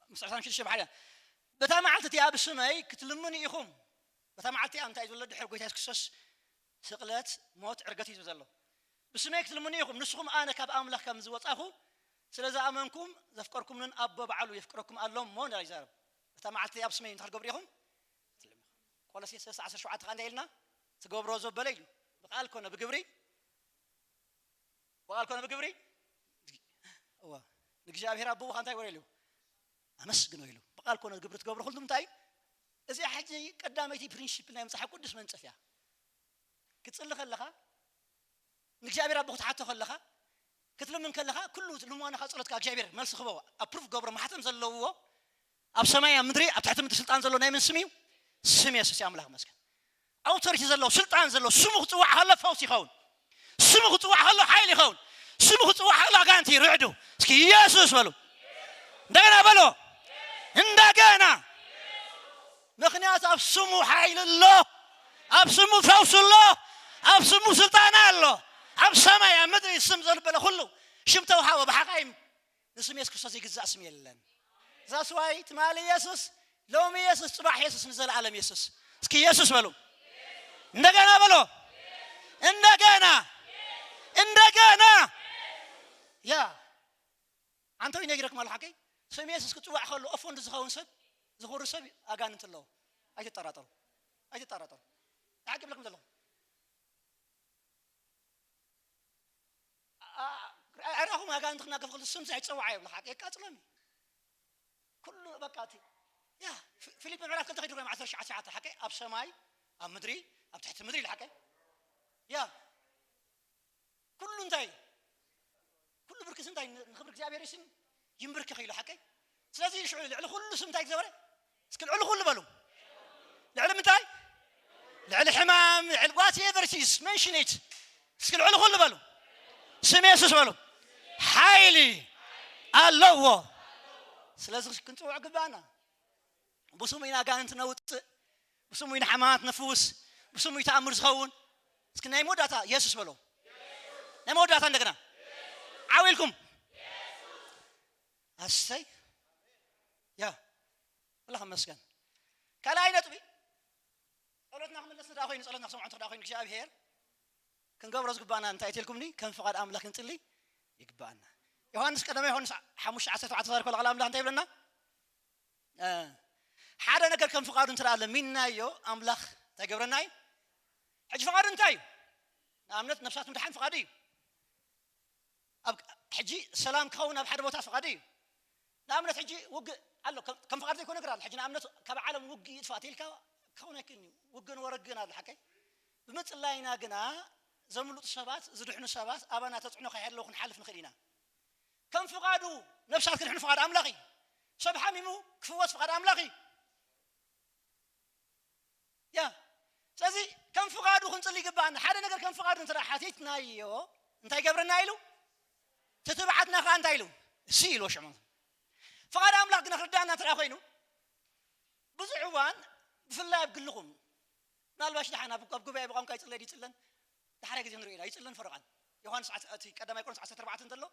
ምስ ዕስራን ሽዱሽተ ብሓደ። በታ መዓልቲ እቲኣ ብስመይ ክትልምኑ ኢኹም። በታ መዓልቲ እቲኣ እንታይ እዩ ዘሎ? ድሕሪ ጎይታ የሱስ ክርስቶስ ስቕለት፣ ሞት፣ ዕርገት እዩ ዘሎ። ብስመይ ክትልምኑ ኢኹም። ንስኹም ኣነ ካብ ኣምላኽ ከም ዝወጻኹ ስለ ዝኣመንኩም ዘፍቀርኩምንን ኣቦ ባዕሉ የፍቅረኩም ኣሎ እሞ እንዳበለ ይዛረብ። በታ መዓልቲ እቲኣ ብስመይ እንታይ ክትገብሩ ኢኹም? ትልምኑ ኢኹም። ቆሎሴ ሰለስተ ዓሰርተ ሸውዓተ ከኣ እንታይ ኢልና? ትገብሮ ዘበለ ኢሉ። ብቃል ኮነ ብግብሪ ብቃል ኮነ ብግብሪ? እዋ። ንእግዚኣብሔር ኣቦኡ እንታይ ወረ ኢሉ? ኣመስግኖ ኢሉ። ብቃል ኮነ ብግብሪ ትገብሮ ኩሉ እንታይ? እዚኣ ሕጂ ቀዳመይቲ ፕሪንሲፕል ናይ መጽሓፍ ቅዱስ መንጸፍ እያ። ክትጽሊ ከለኻ፣ ንእግዚኣብሔር ኣቦ ክትሓቶ ከለኻ፣ ክትልምን ከለኻ፣ ኩሉ ልመናኻ ጸሎትካ እግዚኣብሔር መልሲ ክህቦ፣ ኣፕሩቭ ገብሮ ማሕተም ዘለዎ ኣብ ሰማይ ኣብ ምድሪ ኣብ ትሕቲ ምድሪ ስልጣን ዘሎ ናይ መን ስም እዩ? ስም የሱስ እዩ። ኣምላኽ ይመስገን። ኣውቶሪቲ ዘለዎ፣ ስልጣን ዘለዎ፣ ስሙ ክጽዋዕ ከሎ ፈውሲ ይኸውን። ስሙ ክጽዋዕ ከሎ ሓይሊ ይኸውን። ስሙ ክጽዋዕ ከሎ ኣጋንንቲ ይርዕዱ። እስኪ የሱስ በሉ። እንደገና በሎ። እንደገና። ምኽንያቱ ኣብ ስሙ ሓይሊ ኣሎ። ኣብ ስሙ ፈውሲ ኣሎ። ኣብ ስሙ ስልጣን ኣሎ። ኣብ ሰማይ ኣብ ምድሪ ስም ዘልበለ ኩሉ ሽም ተውሃቦ ብሓቃይም ንስም የሱስ ክርስቶስ ዘይግዛእ ስም የለን። ዛስዋይ ትማሊ የሱስ፣ ሎሚ የሱስ፣ ጽባሕ የሱስ፣ ንዘለኣለም የሱስ። እስኪ የሱስ በሉ። እንደገና በሎ። እንደገና፣ እንደገና። ያ፣ ኣንተ ይነግረኩም ኣሎ ሓቀይ። ስም የሱስ ክጽዋዕ ከሎ ኦፎንድ ዝኸውን ሰብ፣ ዝኹሪ ሰብ ኣጋንንት ኣለዎ። ኣይትጠራጠሩ። ኣይትጠራጠሩ። ሓቂ ብለኩም ዘለኹ። ኣይራኹም ኣጋንንት ክናገፍ ከሎ ስም ኣይጸዋዕ ይብሉ ሓቂ የቃጽሎም። ኩሉ በቃ እቲ፣ ያ፣ ፊ-፣ ፊልጵ ምዕራፍ ክልተ ከይድኩም ዓሰርተ ሸዓተ ሓቂ ኣብ ሰማይ፣ ኣብ ምድሪ፣ ኣብ ትሕቲ ምድሪ ኢሉ ሓቂ። ያ፣ ኩሉ እንታይ? ኩሉ ብርክስ እንታይ? ንኽብሪ እግዚኣብሔር ስም ይንብርከኽ ኢሉ ሓቂ። ስለዚ ሽዑ ልዕሊ ኩሉ ስም እንታይ ዝገበረ? እስኪ ልዕሊ ኩሉ በሉ። ልዕሊ ምንታይ? ልዕሊ ሕማም፣ ልዕሊ whatever it is፣ mention it። እስኪ ልዕሊ ኩሉ በሉ። ስም የሱስ በሉ። ሓይሊ ኣለዎ። ስለዚ ክንጽውዕ ግባና። ብስሙ ኢና ኣጋንንት ነውጽእ፣ ብስሙ ኢና ሓማማት ነፍውስ፣ ብስሙ እዩ ተኣምር ዝኸውን። እስኪ ናይ መወዳእታ የሱስ በሎ። ናይ መወዳእታ እንደገና ዓው ኢልኩም። ኣሰይ። ያ፣ ኣምላኽ ይመስገን። ካልኣይ ነጥቢ፣ ጸሎትና ክምለስ እንተ ኮይኑ፣ ጸሎትና ክሰምዖ እንተ ኮይኑ እግዚኣብሔር፣ ክንገብሮ ዝግባኣና እንታይ ትልኩምኒ? ከም ፍቓድ ኣምላኽ ክንጽሊ ይግባኣና። ዮሃንስ፣ ቀዳማይ ዮሃንስ ሓሙሽተ ዓሰርተ ኣርባዕተ ተዛሪብ ከሎ ቃል ኣምላኽ እንታይ ይብለና? እ፣ ሓደ ነገር ከም ፍቓዱ እንተ ደኣ ለሚንናዮ፣ ኣምላኽ እንታይ ይገብረና እዩ? ሕጂ ፍቓዱ እንታይ እዩ? ንኣብነት ነፍሳት ምድሓን ፍቓዱ እዩ። ኣብ ሕጂ ሰላም ክኸውን ኣብ ሓደ ቦታ ፍቓዱ እዩ። ንኣብነት ሕጂ ውግእ ኣሎ፣ ከም፣ ከም ፍቓድ ዘይኮነ ነገር ኣሎ። ሕጂ ንኣብነት ካብ ዓለም ውግእ ይጥፋእ ኢልካ ክኸውን ኣይክእልን እዩ። ውግእን ወረግእን ኣሎ፣ ሓቀይ? ብምጽላይና ግና ዘምልጡ ሰባት፣ ዝድሕኑ ሰባት ኣባና ተጽዕኖ ከይህልዎ ክንሓልፍ ንኽእል ኢና። ከም ፍቓዱ ነፍሳት ክድሕኑ ፍቓድ ኣምላኽ እዩ። ሰብ ሓሚሙ ክፍወስ ፍቓድ ኣምላኽ እዩ። ያ፣ ስለዚ ከም ፍቓዱ ክንጽሊ ይግባኣና። ሓደ ነገር ከም ፍቓዱ እንተ ደኣ ሓቲትናዮ እንታይ ይገብረና ኢሉ? ትትብዓትና ኸኣ እንታይ ኢሉ? እሲ ኢልዎ ሽዑ ማለት። ፍቓድ ኣምላኽ ግን ክርዳእና እንተ ደኣ ኮይኑ፣ ብዙሕ እዋን ብፍላይ ኣብ ግልኹም፣ ምናልባሽ ደሓን ኣብ፣ ኣብ ጉባኤ ብቋንቋ ይጽለ ይጽለን፣ ዳሕራይ ግዜ ንሪኦ ኢና፣ ይጽለን ፈረቓን። ዮሃንስ ዓስ-፣ እቲ ቀዳማይ ቆሮንቶስ ዓሰርተ ኣርባዕተ እንተሎ፣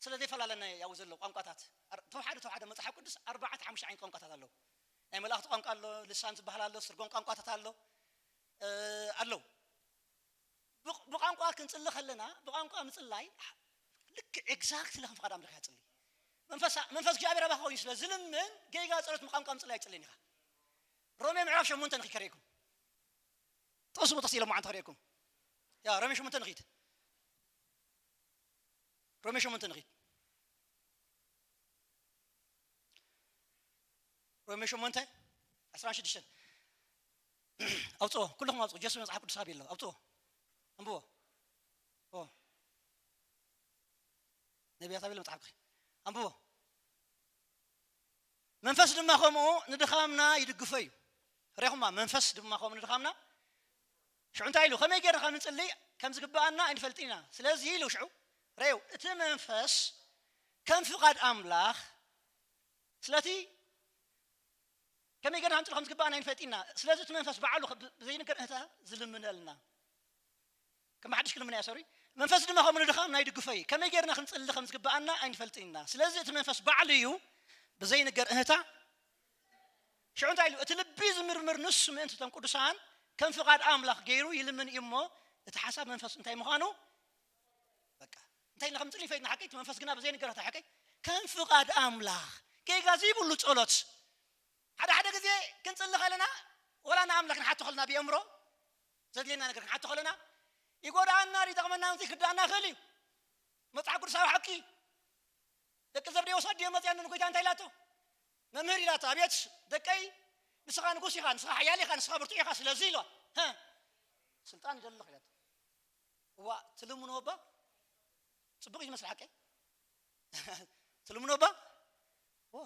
ስለ ዘይፈላለና ያው ዘሎ ቋንቋታት። ኣር-፣ ተዋሓዶ፣ ተዋሓዶ መጽሓፍ ቅዱስ ኣርባዕተ ሓሙሽተ ዓይነት ቋንቋታት ኣለዉ። ናይ መላእኽቲ ቋንቋ ኣሎ፣ ልሳን ዝበሃል ኣሎ፣ ስርጎን ቋንቋታት ኣሎ፣ እ፣ ኣለዉ። ብቕ-፣ ብቋንቋ ክንጽሊ ከለና፣ ብቋንቋ ምጽላይ ልክዕ ኤግዛክትሊ ከም ፍቓድ ኣምላኽ እያ ትጽሊ። መንፈሳ-፣ መንፈስ እግዚኣብሔር ኣባኻ ኮይኑ ስለ ዝልምን፣ ጌጋ ጸሎት ብቋንቋ ምጽላይ ኣይጽልን ኢኻ። ሮሜ ምዕራፍ ሸሞንተ ንኺድ ከርእየኩም። ጥቕሲ ብጥቕሲ ኢለ እሞ ሓንቲ ከርእየኩም። ያ፣ ሮሜ ሸሞንተ ንኺድ። ሮሜ ሸሞንተ ንኺድ። ሮሜ ሸሞንተ፣ ዕስራን ሽዱሽተን። ኣውጽኦ፣ ኩልኹም ኣውጽኦ። ጀሱ መጽሓፍ ቅዱስ ኣብ የሎ። ኣውጽኦ። ኣንብቦ። ኦ። ነቢያት ኣብ የሎ መጽሓፍ ቅዱስ። ኣንብቦ። መንፈስ ድማ ከምኡ ንድኻምና ይድግፎ እዩ። ርኢኹማ፣ መንፈስ ድማ ከምኡ ንድኻምና። ሽዑ እንታይ ኢሉ? ከመይ ጌርና ከም ንጽሊ ከም ዝግብኣና ኣይንፈልጥን ኢና። ስለዚ ኢሉ ሽዑ፣ ረዩ፣ እቲ መንፈስ ከም ፍቓድ ኣምላኽ፣ ስለቲ ከመይ ጌርና ክንጽሊ ከም ዝግብኣና ኣይንፈልጥን ኢና። ስለዚ እቲ መንፈስ ባዕሉ ብ-፣ ብዘይንገር እህታ ዝልምነልና። ከም ሓድሽ ክልምና እያ፣ ሶሪ። መንፈስ ድማ ከምኡ ንድኻምና ይድግፎ እዩ። ከመይ ጌርና ክንጽሊ ከም ዝግብኣና ኣይንፈልጥን ኢና። ስለዚ እቲ መንፈስ ባዕሉ እዩ ብዘይንገር እህታ። ሽዑ እንታይ ኢሉ? እቲ ልቢ ዝምርምር ንሱ ምእንቲ እቶም ቅዱሳን ከም ፍቓድ ኣምላኽ ገይሩ ይልምን እዩ እሞ፣ እቲ ሓሳብ መንፈስ እንታይ ምዃኑ፣ በቃ፣ እንታይ ኢልና ከም ንጽሊ ይፈይድና ሓቀይ፣ እቲ መንፈስ ግና ብዘይንገር እህታ ሓቀይ፣ ከም ፍቓድ ኣምላኽ ጌጋ ዘይብሉ ጸሎት። ሓደ ሓደ ግዜ ክንጽሊ ከለና፣ ወላ ንኣምላኽ ክንሓቶ ከለና ብየእምሮ ዘድልየና ነገር ክንሓቶ ከለና፣ ይጎድኣና ድዩ ይጠቕመና፣ እንታይ ክርድኣና ይኽእል እዩ። መጽሓፍ ቅዱሳዊ ሓቂ። ደቂ ዘብዴዎስ ኣዲኦም መጺኣን ንጎይታ እንታይ ኢላቶ? መምህር ኢላቶ፣ "ኣቤት ደቀይ፣ ንስኻ ንጉስ ኢኻ፣ ንስኻ ሓያል ኢኻ፣ ንስኻ ብርቱዕ ኢኻ፣ ስለዚ" ኢልዋ። "ሀ፣ ስልጣን ይደልኽ" ኢላቶ። እዋ፣ ትልምኖ እባ? ጽቡቕ እዩ ዝመስል ሓቀይ? ትልምኖ እባ? ዎ።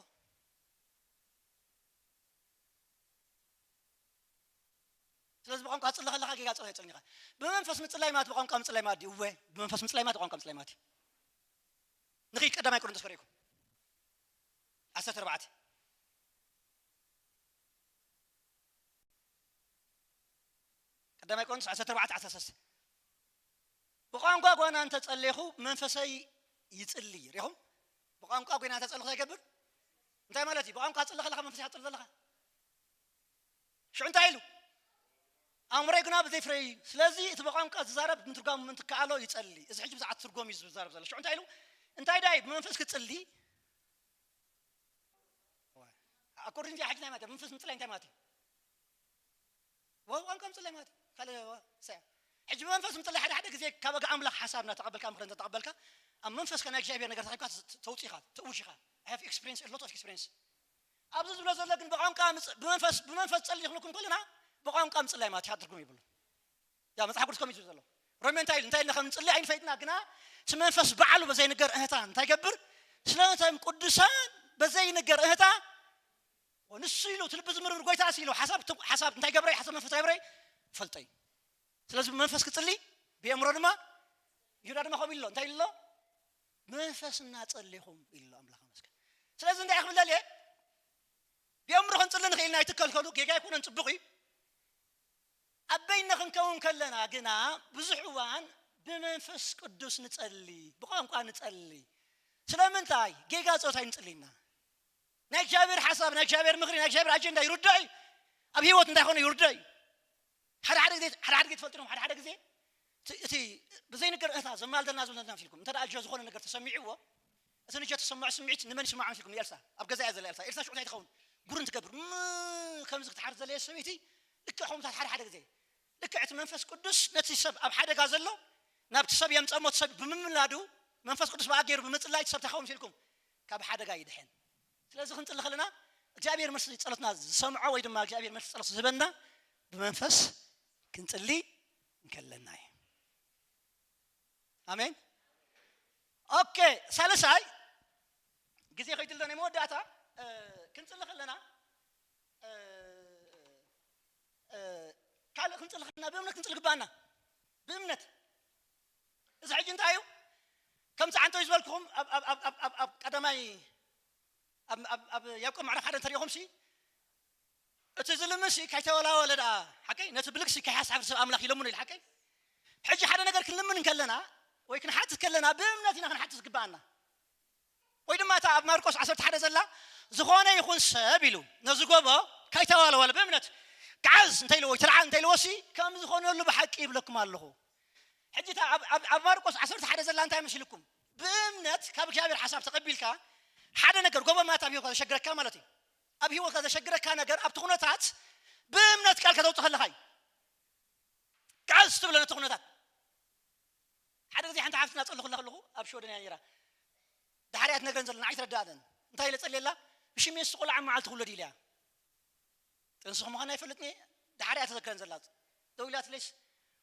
ስለዚ ብቋንቋ ትጽሊ ከለኻ ጌጋ ጸሎት ኣይጸልኒኻ። ብመንፈስ ምጽላይ ማለት ብቋንቋ ምጽላይ ማለት ድዩ? እወ፣ ብመንፈስ ምጽላይ ማለት ብቋንቋ ምጽላይ ማለት እዩ። ንኺድ ቀዳማይ ቆሮንቶስ ከርእየኩም። ዓሰርተ ኣርባዕተ። ቀዳማይ ቆሮንቶስ ዓሰርተ ኣርባዕተ ዓሰርተ ሰለስተ። ብቋንቋ ጓና እንተጸሌኹ መንፈሰይ ይጽሊ። ሪኹም? ብቋንቋ ጎይና እንታይ ጸሎት ይገብር? እንታይ ማለት እዩ? ብቋንቋ ትጽሊ ከለኻ መንፈስ እያ ትጽሊ ዘለኻ። ሽዑ እንታይ ኢሉ? ኣእምሮይ ግና ብዘይ ፍረ እዩ። ስለዚ እቲ ብቋንቋ ዝዛረብ ምትርጓም ምእንቲ ከኣሎ ይጸሊ። እዚ ሕጂ ብዛዕባ ትርጎም እዩ ዝዛረብ ዘሎ። ሽዑ እንታይ ኢሉ? እንታይ ደኣ እዩ ብመንፈስ ክትጽሊ? ኣኮርዲንግ ሕጂ እንታይ ማለት እዩ? መንፈስ ምጽላይ እንታይ ማለት እዩ? ወ ቋንቋ ምጽላይ ማለት እዩ። ካልእ ወ ሰ ሕጂ ብመንፈስ ምጽላይ ሓደ ሓደ ግዜ ካብ ኣጋ ኣምላኽ ሓሳብ እናተቐበልካ ምኽሪ እንተተቐበልካ ኣብ መንፈስካ ናይ እግዚኣብሔር ነገር ተረኺብካ ተውጺኻ ትእውሽ ኢኻ። I have experience, a lot of experience። ኣብዚ ዝብሎ ዘሎ ግን ብቋንቋ ምጽ- ብመንፈስ ብመንፈስ ጸልይ ክንኩን ከለና ብቋንቋ ምጽላይ ማለት እዩ። ትርጉም ይብሉ። ያ መጽሓፍ ቅዱስ ከሚሱ ዘሎ ሮሜ እንታይ ኢሉ እንታይ ኢልና ከም ንጽሊ ኣይንፈይጥና ግና እቲ መንፈስ ባዕሉ በዘይንገር እህታ እንታይ ገብር? ስለቶም ቅዱሳን በዘይንገር እህታ ንሱ ኢሉ እቲ ልቢ ዝምርምር ጎይታ ሲ ኢሉ ሓሳብ ሓሳብ እንታይ ገብረ ሓሳብ መንፈስ እንታይ ገብረ ይፈልጠ እዩ። ስለዚ ብመንፈስ ክጽሊ ብየምሮ ድማ ይሁዳ ድማ ከምኡ ኢሎ እንታይ ኢሎ? መንፈስና ጸሊኹም ኢሎ ኣምላኽ መስገን። ስለዚ እንታይ ክብለል እየ? ብየምሮ ክንጽሊ ንኽእል ኢና ኣይትከልከሉ ጌጋ ኣይኮነን ጽቡቕ እዩ። ኣብ በይና ክንከውን ከለና ግና ብዙሕ እዋን ብመንፈስ ቅዱስ ንጸሊ፣ ብቋንቋ ንጸሊ። ስለምንታይ ጌጋ ጾታ ይንጽልና? ናይ እግዚኣብሔር ሓሳብ ናይ እግዚኣብሔር ምኽሪ ናይ እግዚኣብሔር ኣጀንዳ ይርድኦ እዩ። ኣብ ህይወት እንታይ ኾነ ይርድኦ እዩ። ሓደ ሓደ ግዜ ሓደ ሓደ ግዜ ትፈልጥኖም ሓደ ሓደ ግዜ እቲ ብዘይንገር እታ ዘማልደና ዝብለና ኢልኩም እንተ ኣጆ ዝኾነ ነገር ተሰሚዕዎ እቲ ንጀ ተሰምዖ ስምዒት ንመን ይስምዖ ኢልኩም? ንኤልሳ ኣብ ገዛ እያ ዘላ። ኤልሳ ኤልሳ ሽዑ እንታይ ትኸውን? ጉርን ትገብር። ም- ከምዚ ክትሓር ዘለየ ሰበይቲ ልክዕ ከምታት ሓደ ሓደ ግዜ ልክዕ እቲ መንፈስ ቅዱስ ነቲ ሰብ ኣብ ሓደጋ ዘሎ ናብቲ ሰብ የምፀሞ እቲ ሰብ ብምምላዱ መንፈስ ቅዱስ ብኣ ገይሩ ብምፅላይ እቲ ሰብ ተኸውን ኢልኩም ካብ ሓደጋ ይድሕን። ስለዚ ክንፅሊ ከለና እግዚኣብሔር መልሲ ጸሎትና ዝሰምዖ ወይ ድማ እግዚኣብሔር መልሲ ጸሎት ዝህበና ብመንፈስ ክንጽሊ እንከለና እዩ። ኣሜን። ኦኬ። ሳልሳይ ግዜ ከይድልና ናይ መወዳእታ ክንፅሊ ከለና ካልእ ክንፅሊ ከለና ብእምነት ክንፅሊ ግባና። ብእምነት እዚ ሕጂ እንታይ እዩ? ከምቲ ዓንተዊ ዝበልኩኹም ኣብ ቀዳማይ ኣብ ያዕቆብ ምዕራፍ ሓደ እንተሪኢኹም ሲ እቲ ዝልምሲ ካይተወላወለ ደኣ ሓቀይ ነቲ ብልግሲ ካይሓስሓብ ሰብ ኣምላኽ ይለምኖ ኢሉ ሓቀይ። ሕጂ ሓደ ነገር ክንልምን እንከለና ወይ ክንሓትት ከለና ብእምነት ኢና ክንሓትት ዝግባኣና። ወይ ድማ እታ ኣብ ማርቆስ ዓሰርተ ሓደ ዘላ ዝኾነ ይኹን ሰብ ኢሉ ነዚ ጎቦ ካይተዋለዋለ ብእምነት ከዓዝ እንተኢልዎ ወይ ትርዓል እንተኢልዎ ሲ ከም ዝኾነሉ ብሓቂ ይብለኩም ኣለኹ። ሕጂ እታ ኣብ- ኣብ- ኣብ ማርቆስ ዓሰርተ ሓደ ዘላ እንታይ መሲልኩም? ብእምነት ካብ እግዚኣብሔር ሓሳብ ተቐቢልካ ሓደ ነገር ጎቦ ማለት ኣብ ህይወትካ ዘሸግረካ ማለት እዩ። ኣብ ህይወትካ ዘሸግረካ ነገር ኣብቲ ኩነታት ብእምነት ቃል ከተውፅእ ከለካ እዩ። ቃል ስትብለ ነቲ ኩነታት ሓደ ግዜ ሓንቲ ሓፍትና ጸልኹላ ከለኹ ኣብ ሽወደን እያ ነይራ። ዳሕሪኣ ትነግረን ዘለና ኣይትረዳእን እንታይ ኢለ ጸልየላ ብሽም የሱስ ቆልዓ መዓልቲ ክውለድ ኢለ እያ። ጥንስኺ ምዃን ኣይፈልጥን እየ። ዳሕሪኣ ተዘክረን ዘላ ደው ኢላ ትለይስ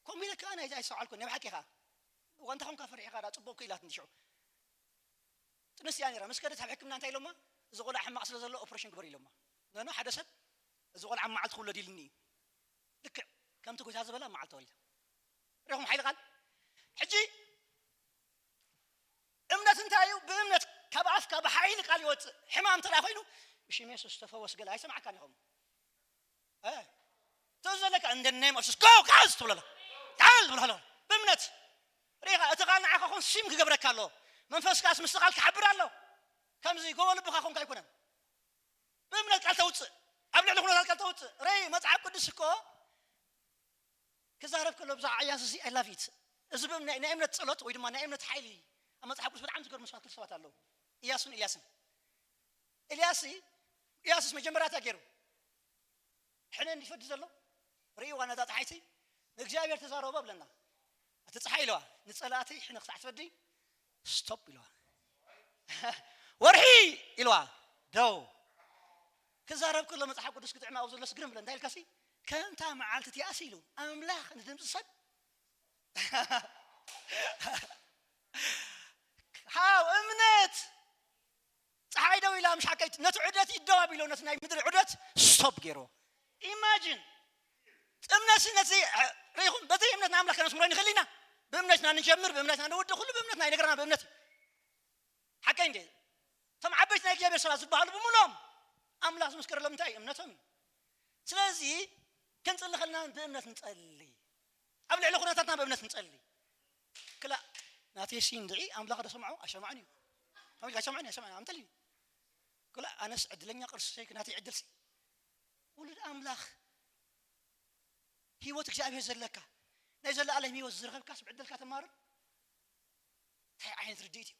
ከምኡ ኢለ ከዓ ናይ ኣይሰዓልኩን ናይ ብሓቂ ከዓ እዋ እንታይ ኾንካ ፈሪሕኻ ዳ ጽቡቕ ኢላትኒ ሽዑ። ጥንስ እያ ነይራ ምስ ከደት ኣብ ሕክምና እንታይ ኢሎማ እዚ ቆልዓ ሕማቕ ስለ ዘሎ ኦፕሬሽን ግበር ኢሎማ። ነኖ ሓደ ሰብ እዚ ቆልዓ መዓልቲ ክውለድ ኢልኒ እዩ። ልክዕ ከምቲ ጎይታ ዝበላ መዓልቲ ተወሊዳ። ሪኹም ሓይሊ ቃል ሕጂ እምነት እንታይ እዩ? ብእምነት ካብ ኣፍካ ብሓይሊ ቃል ይወፅእ። ሕማም እንተ ኮይኑ ብሽም የሱስ ተፈወስ ገለ ኣይሰማዕካን ኢኹም ትእዝ ዘለካ እንደ ናይ መርሱስ ጎ ቃል ትብለላ ቃል ትብለላ ብእምነት ሪኻ እቲ ቃል ንዓኻ ኮን ሲም ክገብረካ ኣሎ። መንፈስ ካስ ምስ ቃል ክሓብር ኣሎ። ከምዚ ጎቦ ልብኻ ኮንካ ኣይኮነን። ብእምነት ቃል ተውፅእ ኣብ ልዕሊ ኩነታት ቃል ተውፅእ ረይ መፅሓፍ ቅዱስ እኮ ክዛረብ ከሎ ብዛዕባ እያሱ እዚ I love it። እዚ ብእም- ናይ ናይ እምነት ጸሎት ወይ ድማ ናይ እምነት ሓይሊ ኣብ መጽሓፍ ቅዱስ ብጣዕሚ ዝገርሙ ሰባት ክልተ ሰባት ኣለዉ። እያሱን ኢልያስን። ኢልያስ ኢያሱስ መጀመርያ እንታይ ገይሩ? ሕነ እንዲፈዲ ዘሎ ርእይዋ ነዛ ፀሓይቲ ንእግዚኣብሔር ተዛረቦ ብለና። እቲ ፀሓይ ኢለዋ ንፀላእቲ ሕነ ክሳዕ ትፈዲ ስቶፕ ኢለዋ። ወርሒ ኢልዋ ደው ክዛረብ ከሎ መፅሓፍ ቅዱስ ግጥዕሚ ኣብ ዘሎ ስግርም ብለ እንታይ ኢልካሲ ከምታ መዓልቲ እቲኣሲ ኢሉ ኣምላኽ ንድምፂ ሰብ ሃው እምነት ፀሓይ ደው ኢላ ምሽ ሓቀይት ነቲ ዑደት ይደው ኣቢሎ ነቲ ናይ ምድሪ ዑደት ስቶፕ ገይርዎ። ኢማጂን እምነትሲ ነቲ ርኢኹም በዘይ እምነት ንኣምላኽ ከነስምሮ ንኽእል ኢና። ብእምነትና ንጀምር ብእምነትና ንውድእ ኩሉ ብእምነትና ይነገርና ብእምነት እዩ። ሓቀይ እንዴ እቶም ዓበይቲ ናይ እግዚኣብሔር ሰባት ዝበሃሉ ብምሎም ኣምላኽ ዝምስከረሎም እንታይ እዩ እምነቶም እዩ። ስለዚ ክንፅሊ ከለና ብእምነት ንፀሊ ኣብ ልዕሊ ኩነታትና ብእምነት ንፀሊ ክላ ናተይሲ እንድዒ ኣምላኽ ደሰምዖ ኣሸማዕን እዩ። ከመይ ኢልካ? ኣይሰምዐን፣ ኣይሰምዐን፣ ኣምጠልኒ። ክላ ኣነስ ዕድለኛ ቅርሲ ሸይክ ናተይ ዕድልሲ። ውሉድ ኣምላኽ፣ ህይወት እግዚኣብሔር ዘለካ፣ ናይ ዘለኣለም ህይወት ዝረኸብካስ ብዕድልካ ተማርር? እንታይ ዓይነት ርድኢት እዩ?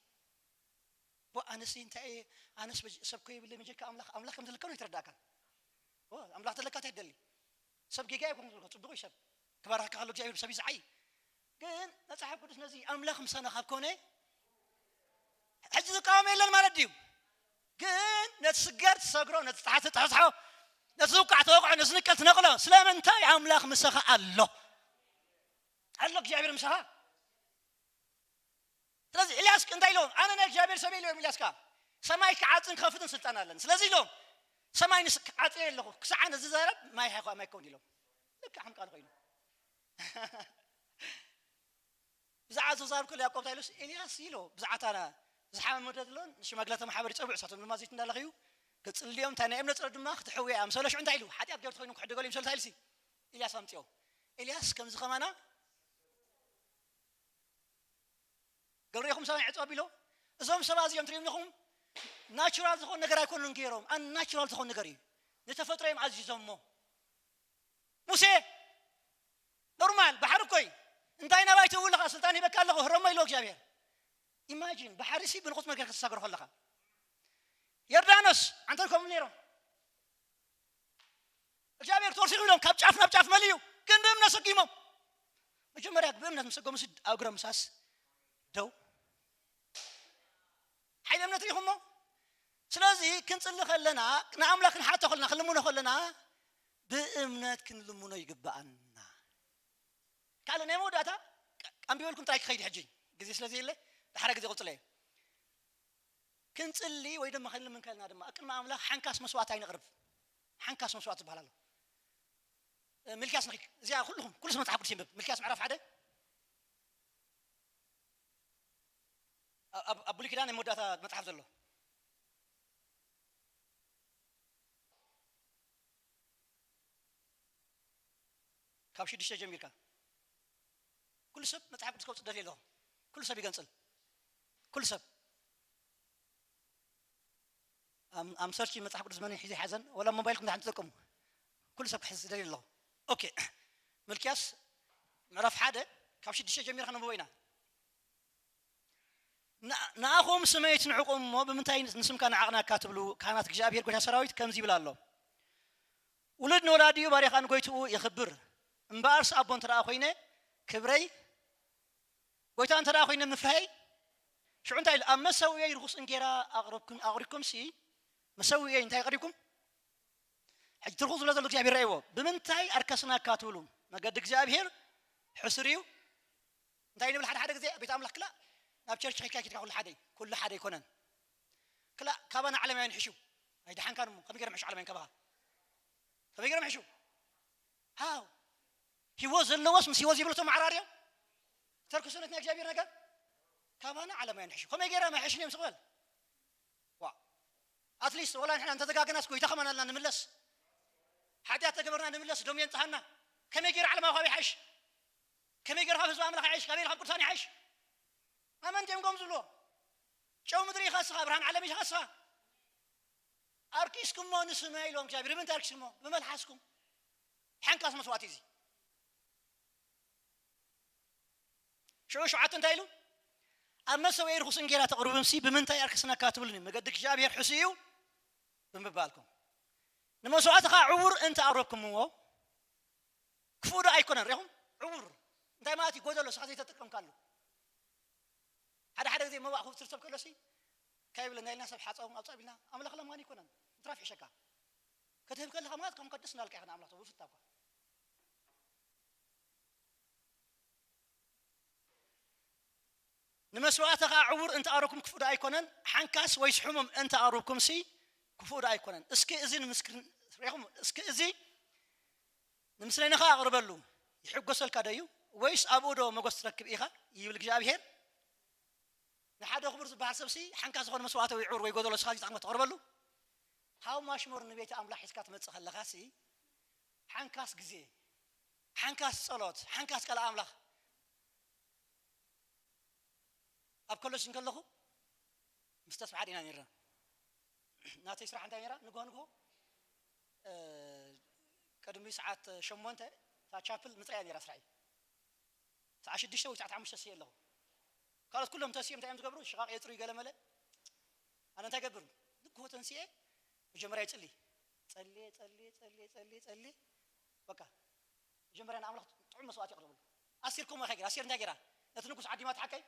ዋ፣ ኣነስ እንታይ እየ? ኣነስ በጅ-፣ ሰብ እኮ የብለይ፣ መጀካ ኣምላኽ፣ ኣምላኽ ከም ዘለካ ነው የተረዳእካ። ዋ፣ ኣምላኽ ዘለካ እንታይ ትደሊ? ሰብ ጌጋ ኣይኮን ዝብሎ፣ ጽቡቕ እዩ ሰብ። ክባርኸካ ከሎ እግዚኣብሔር ብሰብ እዩ ዝዓይ። ግን መጽሓፍ ቅዱስ ነዚ ኣምላኽ ምሳና ካብ ኮነ፣ ሕጂ ዝቃወም የለን ማለት ድዩ? ግን ነቲ ስገር ትሰግሮ፣ ነቲ ጸሓይ ትጥሕትሖ፣ ነቲ ዝውቃዕ ተወቕዖ፣ ነቲ ዝንቀል ትነቕሎ። ስለምንታይ? ኣምላኽ ምሳኻ ኣሎ። ኣሎ እግዚኣብሔር ምሳኻ። ስለዚ ኤልያስ እንታይ ኢሎም? ኣነ ናይ እግዚኣብሔር ሰብ ኢሎም ኤልያስ ከኣ፣ ሰማይ ክዓጽን ክኸፍትን ስልጣን ኣለኒ። ስለዚ ኢሎም፣ ሰማይ ንስ-፣ ክዓጽየ ኣለኹ፣ ክሳዕ ኣነ ዝዛረብ ማይ ሃይኳ ማይ ከውን ኢሎም። ልክዕ ከም ቃል ኮይኑ። ብዛዕባ ዝዛረብ ከሎ ያዕቆብ እንታይ ኢሉስ? ኤልያስ ኢሎ፣ ብዛዕባ እታ ዝሓመመ ወደት ኢሎን ሽማግለታት ማሕበር ይጸውዕ፣ ንሳቶም ድማ ዘይት እንዳለኽዩ ክጽልዮም፣ እንታይ ናይ እምነት ጸሎት ድማ ክትሕውያ እያ። ምሰለ ሽዑ እንታይ ኢሉ? ሓጢኣት ገይሩ ተኾይኑ ክሕደገሉ እዩ። ምሰለ እንታይ ኢሉሲ? ኤልያስ ኣምጽኦ። ኤልያስ ከምዚ ከማና ገብሬኹም ሰማይ ዕጾ ኣቢሎ፣ እዞም ሰባት እዚኦም ትሪኦም ኣለኹም፣ ናቹራል ዝኾን ነገር ኣይኮኑን ገይሮም፣ ኣን ናቹራል ዝኾን ነገር እዩ። ንተፈጥሮ እዮም ኣዚዞሞ። ሙሴ ኖርማል ባሕሪ እኮ እዩ። እንታይ ናባይ ትእውልኻ? ስልጣን ሂበካ ኣለኹ፣ ህረሞ ኢሎ እግዚኣብሔር። ኢማጂን፣ ባሕሪ ሲ ብንቑጽ መገድ ክትሳገሮ ከለኻ። ዮርዳኖስ፣ ኣንተን ከምኡ ነይሮም። እግዚኣብሔር ተወርሲኹ ኢሎም ካብ ጫፍ ናብ ጫፍ መሊኡ፣ ግን ብእምነት ሰጊሞም። መጀመርያ ብእምነት ምስ ሰገሙ ሲ ኣብ እግሮም ምሳስ ደው። ሓይሊ እምነት ርኢኹሞ? ስለዚ ክንጽሊ ከለና፣ ንኣምላኽ ክንሓቶ ከለና፣ ክንልምኖ ከለና፣ ብእምነት ክንልምኖ ይግብኣና። ካልእ ናይ መወዳእታ፣ ቀ-፣ ኣንቢበልኩም ጥራይ ክኸይድ ሕጂ። ግዜ ስለ ዘየለ፣ ድሓረ ግዜ ቁጽለ እየ። ክንጽሊ ወይ ድማ ክንልምን ከለና ድማ፣ ኣብ ቅድሚ ኣምላኽ ሓንካስ መስዋዕቲ ኣይነቕርብ። ሓንካስ መስዋዕቲ ዝበሃል ኣሎ። እ፣ ሚልክያስ ንኺድ። እዚኣ ኩልኹም፣ ኩሉ ሰብ መጽሓፍ ቅዱስ ይንብብ። ሚልክያስ ምዕራፍ ሓደ። ኣብ፣ ኣብ፣ ኣብ ብሉይ ኪዳን ናይ መወዳእታ መጽሓፍ ዘሎ። ካብ ሽዱሽተ ጀሚርካ። ኩሉ ሰብ መጽሓፍ ቅዱስ ከውጽእ ደልየ ኣለኹ። ኩሉ ሰብ ይገንጽል። ኩሉ ሰብ። ኣም-፣ ኣምሰርኪ መጽሓፍ ቅዱስ መን ሒዘ ይሓዘን? ወላ ሞባይልኩም ድሓን ትጥቀሙ። ኩሉ ሰብ ክሕዝ ደልየ ኣለኹ። ኦኬ። ሚልክያስ ምዕራፍ ሓደ ካብ ሽዱሽተ ጀሚርካ ነንብቦ ኢና። ን-፣ ንኣኹም ስመይ ትንዕቁ እሞ ብምንታይ ንስምካ ንዓቕናካ ትብሉ? ካህናት እግዚኣብሔር ጐይታ ሰራዊት ከምዚ ይብል ኣሎ፣ ውሉድ ንወላዲኡ ባሪኻ ንጎይትኡ የኽብር። እምበኣርስ ኣቦ እንተ ደኣ ኾይነ ክብረይ፣ ጎይታ እንተ ደኣ ኾይነ ምፍርሀይ። ሽዑ እንታይ ኢሉ? ኣብ መሰውእየይ ርኹስ እንጌራ ኣቕረብኩም፣ ኣቕሪብኩምሲ፣ መሰውእየይ እንታይ ኣቕሪብኩም? ሕጂ ትርኹ ዝብሎ ዘሎ እግዚኣብሔር ረእይዎ። ብምንታይ ኣርከስናካ ትብሉ? መገዲ እግዚኣብሔር ሕሱር እዩ። እንታይ ንብል ሓደ ሓደ ግዜ? ቤት ኣምላኽ ክላእ ናብ ቸርች ከይካ ኪድካ ኩሉ ሓደ እዩ። ኩሉ ሓደ ኣይኮነን። ክላእ ካባና ዓለማውያን ይሕሹ። ኣይደሓንካን እሞ ከመይ ገይሮም ይሕሹ ዓለማውያን ካባኻ? ከመይ ገይሮም ይሕሹ? ሃው። ህይወት ዘለዎስ ምስ ህይወት ዘይብሉ ተመዓራርዮም? ተርክሱነት ናይ እግዚኣብሔር ነገር? ካባና ዓለማውያን ይሕሹ። ከመይ ገይሮም ኣይሕሹን እዮም ስቕ በል። ዋ። ኣትሊስት ወላ ንሕና እንተተጋገናስ ጎይታ ከማን ኣልና ንምለስ። ሓጢኣት ተገበርና ንምለስ፣ ደም የንጽሃና። ከመይ ገይሩ ዓለማዊ ካብ ይሓይሽ? ከመይ ገይሩ ካብ ህዝቢ ኣምላኽ ይሓይሽ? ካበይ ኢሉ ካብ ቅዱሳን ይሓይሽ? ኣመንቲ እዮም ከምኡ ዝብልዎ። ጨው ምድሪ ኢኻ እስኻ፣ ብርሃን ዓለም ኢኻ እስኻ። ኣርኪስኩሞ ንስመ ኢሎም እግዚኣብሔር። ብምንታይ ኣርኪስኩሞ? ብመልሓስኩም። ሓንካስ መስዋእቲ እዚ። ሽዑ ሸውዓተ እንታይ ኢሉ? ኣብ መሰውኤ ርኹስ እንጌራ ተቕርቡምሲ ብምንታይ ኣርክስናካ ትብሉኒ? መገዲ እግዚኣብሔር ሕሱ እዩ ብምባልኩም። ንመስዋእቲ ኸዓ ዕዉር እንተ ኣቕረብኩምዎ፣ ክፉእ ዶ ኣይኮነን? ሪኹም? ዕዉር። እንታይ ማለት እዩ? ጎደሎ፣ ንስኻ ዘይተጠቀምካሉ። ሓደ ሓደ ግዜ መባእ ክውስድ ሰብ ከሎሲ፣ እንታይ ይብለና ኢልና ሰብ ሓጻቡ ኣብጻ ቢልና፣ ኣምላኽ ለማኒ ኣይኮነን። ምትራፍ ይሕሸካ። ክትህብ ከለኻ ማለት ከም ከድስ እናልካ ኢኻ ንኣምላኽ ተውፍታ እኳ። ንመስዋእቲ ኸዓ ዕዉር እንተ ኣቕረብኩም ክፉእ ዶ ኣይኮነን? ሓንካስ ወይስ ሕሙም እንተ ኣቕረብኩምሲ ክፉእ ዶ ኣይኮነን? እስኪ እዚ ንምስክር-፣ ሪኹም፣ እስኪ እዚ ንምስለኒ ኸዓ ኣቕርበሉ። ይሕጎሰልካ ዶ እዩ? ወይስ ኣብኡ ዶ መጎስ ትረክብ ኢኻ? ይብል እግዚኣብሄር። ንሓደ ክቡር ዝበሃል ሰብሲ ሓንካስ ዝኾነ መስዋእቲ ወይ ዕዉር ወይ ጎደሎ ንስኻ ዝጠቕመ ተቕርበሉ። ሃው ማች ሞር ንቤት ኣምላኽ ሒዝካ ትመጽእ ከለኻሲ፣ ሓንካስ ግዜ፣ ሓንካስ ጸሎት፣ ሓንካስ ቃል ኣምላኽ። ኣብ ኮለጅ እንከለኹ ምስ ተስፋሓ ዲና ነርና። ናተይ ስራሕ እንታይ ነራ? ንግሆ ንግሆ፣ እ፣ ቅድሚ ሰዓት ሸሞንተ እታ ቻፕል ምጽራያ ነራ ስራሐይ። ሰዓት ሽዱሽተ ወይ ሰዓት ሓሙሽተ ስየ ኣለኹ። ካልኦት ኩሎም ተሲኦም እንታይ እዮም ዝገብሩ? ሽቓቕ የጽሩ፣ ገለ መለ። ኣነ እንታይ ገብር? ንግሆ ተንስኤ መጀመርያ ይጽሊ። ጸልየ፣ ጸልየ፣ ጸልየ፣ ጸልየ፣ ጸልየ። በቃ መጀመርያ ንኣምላኽ ጥዑም መስዋእቲ የቕርበሉ። ኣስቴር ከምኡ ኢኻ ጌራ። ኣስቴር እንታይ ጌራ? ነቲ ንጉስ ዓዲማ ትሓከይ።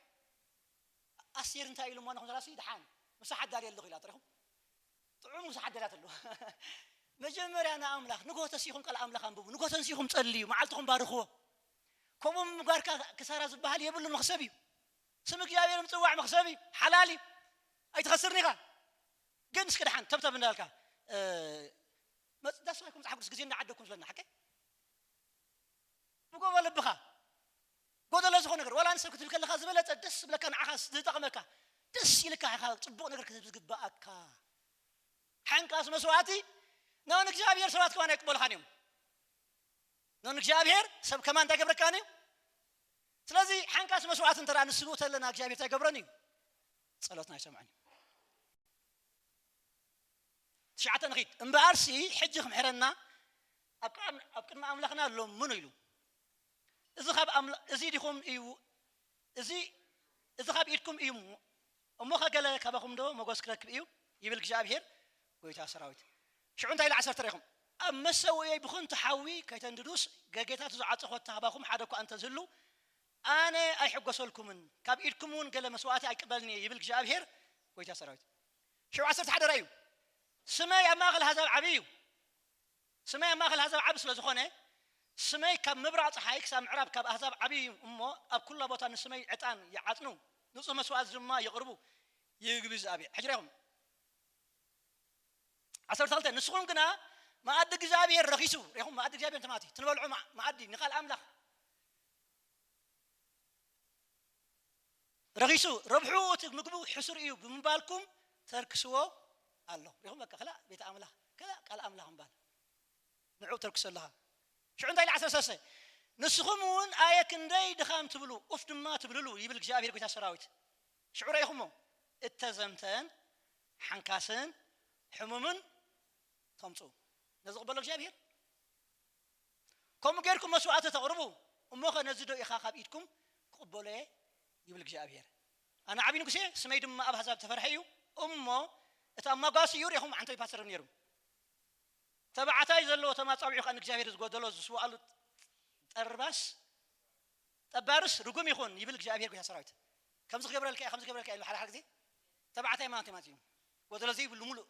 ኣስቴር እንታይ ኢሉ እሞ ንኹም ሰላሲ ደሓን ምሳሕ ኣዳልየ ኣለኹ ኢላ ትሪኹም። ጥዑም ምሳሕ ኣዳልያት ኣሎ። መጀመርያ ንኣምላኽ ንግሆ ተሲኹም ቃል ኣምላኽ ኣንብቡ። ንግሆ ተንሲኹም ጸልዩ፣ መዓልትኹም ባርኽዎ። ከምኡ ምግባርካ ክሳራ ዝበሃል የብሉን፣ መኽሰብ እዩ። ስም እግዚኣብሔር ምጽዋዕ መኽሰብ እዩ፣ ሓላል እዩ። ኣይትኸስርን ኢኻ። ግን እስኪ ደሓን ተብተብ እንዳልካ፣ እ፣ መጽ-፣ ዳስ ባይኩም መጽሓፍ ቅዱስ ግዜ እናዓደኩም ስለና፣ ሓቀይ? ብጎቦ ልብኻ ጎደሎ ዝኾነ ነገር፣ ዋላ ንሰብ ክትብል ከለኻ ዝበለጸ ደስ ዝብለካ፣ ንዓኻ ዝጠቕመካ፣ ደስ ኢልካ ኢኻ ጽቡቕ ነገር ክትህብ ዝግብኣካ። ሓንካስ መስዋዕቲ፣ ነውን እግዚኣብሔር ሰባት ከማን ኣይቅበሉኻን እዮም። ነውን እግዚኣብሔር ሰብ ከማን እንታይ ገብረካን እዩ? ስለዚ ሓንካስ መስዋዕቲ እንተ ደኣ ንስብኡ ተለና እግዚኣብሔር እንታይ ገብረን እዩ? ጸሎትና ኣይሰምዐን እዩ። ትሽዓተ ንኺድ። እምበኣርሲ ሕጂ ክምሕረና ኣብ ቅድሚ፣ ኣብ ቅድሚ ኣምላኽና ለምኑ ኢሉ። እዚ ካብ ኣምላ-፣ እዚ ዲኹም እዩ፣ እዚ፣ እዚ ካብ ኢድኩም እዩ እሞ፣ እሞ ኸ ገለ ካባኹም ዶ መጎስ ክረክብ እዩ? ይብል እግዚኣብሔር ጐይታ ሰራዊት። ሽዑ እንታይ ኢሉ ዓሰርተ ርኢኹም? ኣብ መሰውእየይ ብኽንቱ ሓዊ ከይተንድዱስ፣ ገጌታት ዝዓጸ ኾታ ካባኹም ሓደ እኳ እንተ ዝህሉ፣ ኣነ ኣይሕጎሰልኩምን፣ ካብ ኢድኩም እውን ገለ መስዋእቲ ኣይቅበልን እየ፣ ይብል እግዚኣብሔር ጐይታ ሰራዊት። ሽዑ ዓሰርተ ሓደ ርኣዩ። ስመይ ኣብ ማእከል ኣህዛብ ዓቢ እዩ። ስመይ ኣብ ማእከል ኣህዛብ ዓቢ ስለ ዝኾነ፣ ስመይ ካብ ምብራቕ ጸሓይ ክሳብ ምዕራብ ካብ ኣህዛብ ዓቢ እዩ እሞ፣ ኣብ ኩላ ቦታ ንስመይ ዕጣን ይዓጽኑ፣ ንጹህ መስዋእቲ ድማ የቕርቡ፣ ይግቢ እግዚኣብሔር። ሕጂ ርኢኹም። ዓሰርተ ክልተ፣ ንስኹም ግና መኣዲ እግዚኣብሔር ረኺሱ፣ ርኢኹም፣ መኣዲ እግዚኣብሔር እንተ ማለት እዩ፣ ትንበልዑ መ-፣ መኣዲ፣ ንቓል ኣምላኽ ረኺሱ፣ ረብሑ እቲ ምግቡ ሕሱር እዩ ብምባልኩም ተርክስዎ ኣሎ። ርኢኹም፣ በቃ፣ ክላእ ቤት ኣምላኽ፣ ክላእ ቃል ኣምላኽ ምባል። ንዕኡ ተርክሶ ኣለኻ። ሽዑ እንታይ ኢሉ ዓሰርተ ሰለስተ? ንስኹም እውን ኣየ ክንደይ ድኻም ትብሉ፣ ኡፍ ድማ ትብልሉ፣ ይብል እግዚኣብሔር ጐይታ ሰራዊት። ሽዑ ረኢኹሞ፣ እተዘምተን ሓንካስን ሕሙምን ተምጽኡ። ነዚ ቅበሎ እግዚኣብሔር። ከምኡ ጌርኩም መስዋእቲ ተቕርቡ፣ እሞኸ ነዚ ዶ ኢኻ ካብ ኢድኩም ክቕበሎ እየ? ይብል እግዚኣብሔር። ኣነ ዓብዪ ንጉሴ፣ ስመይ ድማ ኣብ ኣሕዛብ ተፈርሐ እዩ። እሞ እቲ ኣማጓሲ እዩ፣ ርኢኹም፣ ዓንተቢ ፓስተር ነይሩ። ተባዕታይ ዘለዎ ተማጻዊዑ ከኣ ንእግዚኣብሔር ዝጎደሎ ዝስዋኣሉ ጠርባስ፣ ጠባርስ ርጉም ይኹን ይብል እግዚኣብሔር ጐይታ ሰራዊት። ከምዚ ክገብረልካ እየ፣ ከምዚ ክገብረልካ እየ፣ ሓደ ሓደ ግዜ ተባዕታይ ማለት እዩ ማለት እዩ። ጎደሎ ዘይብሉ ሙሉእ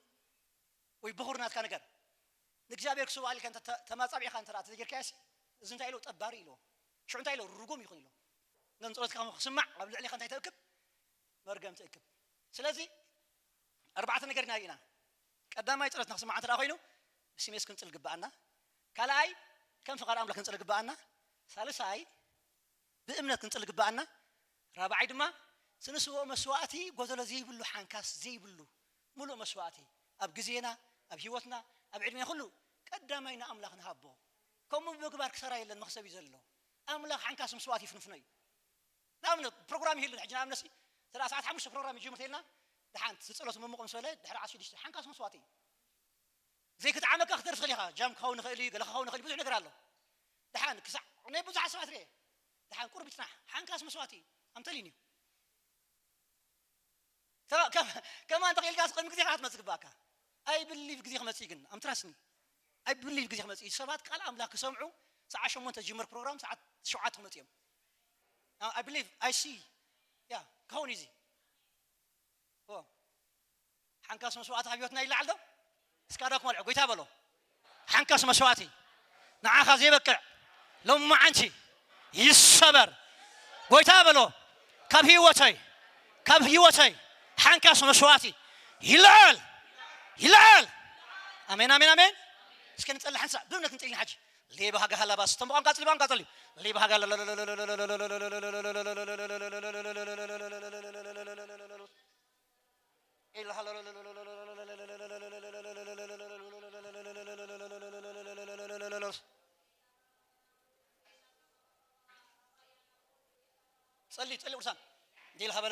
ወይ ብኹር ናትካ ነገር ንእግዚኣብሔር ክስዋኣልካ እንተ ተ-፣ ተማጻቢዕካ እንተ ደኣ ተዘይጌርካዮሲ፣ እዚ እንታይ ኢሎ? ጠባሪ ኢሎ። ሽዑ እንታይ ኢሎ? ርጉም ይኹን ኢሎ። ነን ጸሎትካ ክስማዕ ኣብ ልዕሊኻ እንታይ ተእክብ? መርገም ትእክብ። ስለዚ ኣርባዕተ ነገር ኢና ርኢና። ቀዳማይ ጸሎትና ክስማዕ እንተ ደኣ ኮይኑ፣ ብስሜስ ክንጽል ግብኣና። ካልኣይ ከም ፍቓድ ኣምላኽ ክንጽል ግብኣና። ሳልሳይ ብእምነት ክንጽል ግብኣና። ራብዓይ ድማ ስንስውኦ መስዋእቲ ጎደሎ ዘይብሉ፣ ሓንካስ ዘይብሉ፣ ምሉእ መስዋእቲ ኣብ ግዜና፣ ኣብ ህይወትና፣ ኣብ ዕድሜና ኩሉ ቀዳማይ ንኣምላኽ ንሃቦ። ከምኡ ብምግባር ክሰራ የለን መኽሰብ እዩ ዘሎ። ኣምላኽ ሓንካስ መስዋእቲ ይፍንፍኖ እዩ። ንኣብነት ፕሮግራም ይህልን ሕጂ ንኣብነት ሲ፣ ተራ ሰዓት ሓሙሽተ ፕሮግራም ይጅምር ተልና፣ ደሓን እቲ ጸሎት መሙቕ ምስ በለ ድሕሪ ዓሰርተ ሽዱሽተ ሓንካስ መስዋእቲ እዩ። ዘይክትዓመካ ክትደርፍ ትኽእል ኢኻ። ጃም ክኸውን ይኽእል እዩ፣ ገለ ክኸውን ይኽእል እዩ፣ ብዙሕ ነገር ኣሎ። ደሓን ክሳዕ ናይ ብዙሓት ሰባት ርኤ። ደሓን ቁርብ ይጽናሕ፣ ሓንካስ መስዋእቲ እዩ። ኣምተሊን እዩ። ከ-፣ ከ-፣ ከማን ተኽኢልካ ቅድሚ ግዜ ክትመጽእ ግባእካ። ኣይ ብሊቭ ግዜ ክመጽእ እዩ ግን፣ ኣም ትራስት ሚ። ኣይ ብሊቭ ግዜ ክመጽእ እዩ። ሰባት ቃል ኣምላኽ ክሰምዑ ሰዓት ሸሞንተ ዝጅምር ፕሮግራም ሰዓት ሸውዓተ ክመጽእ እዮም። ኣይ ብሊቭ፣ ኣይ ሲ። ያ፣ ክኸውን እዩ እዚ። ኦ። ሓንካስ መስዋእቲ ኣብ ህይወትና ይለዓል ዶ? እስካ ዳኩም ኣልዑ፣ ጎይታ በሎ። ሓንካስ መስዋእቲ ንዓኻ ዘይበቅዕ ሎማዓንቲ ይሰበር። ጎይታ በሎ፣ ካብ ህይወተይ፣ ካብ ህይወተይ ሓንካስ መስዋእቲ ይልዓል፣ ይልዓል። ኣሜን፣ ኣሜን፣ ኣሜን። እስኪ ንጸሊ ሓንሳ፣ ብእምነት ንጸሊ ሓጂ። ሌባ ሃጋ ሃላባስ፣ ተም ብቋንቋ ጽሊ፣ ብቋንቋ ጽሊ። ሌባ ሃጋ ጸሊ፣ ጸሊ፣ ቅዱሳን። ኢልሃባ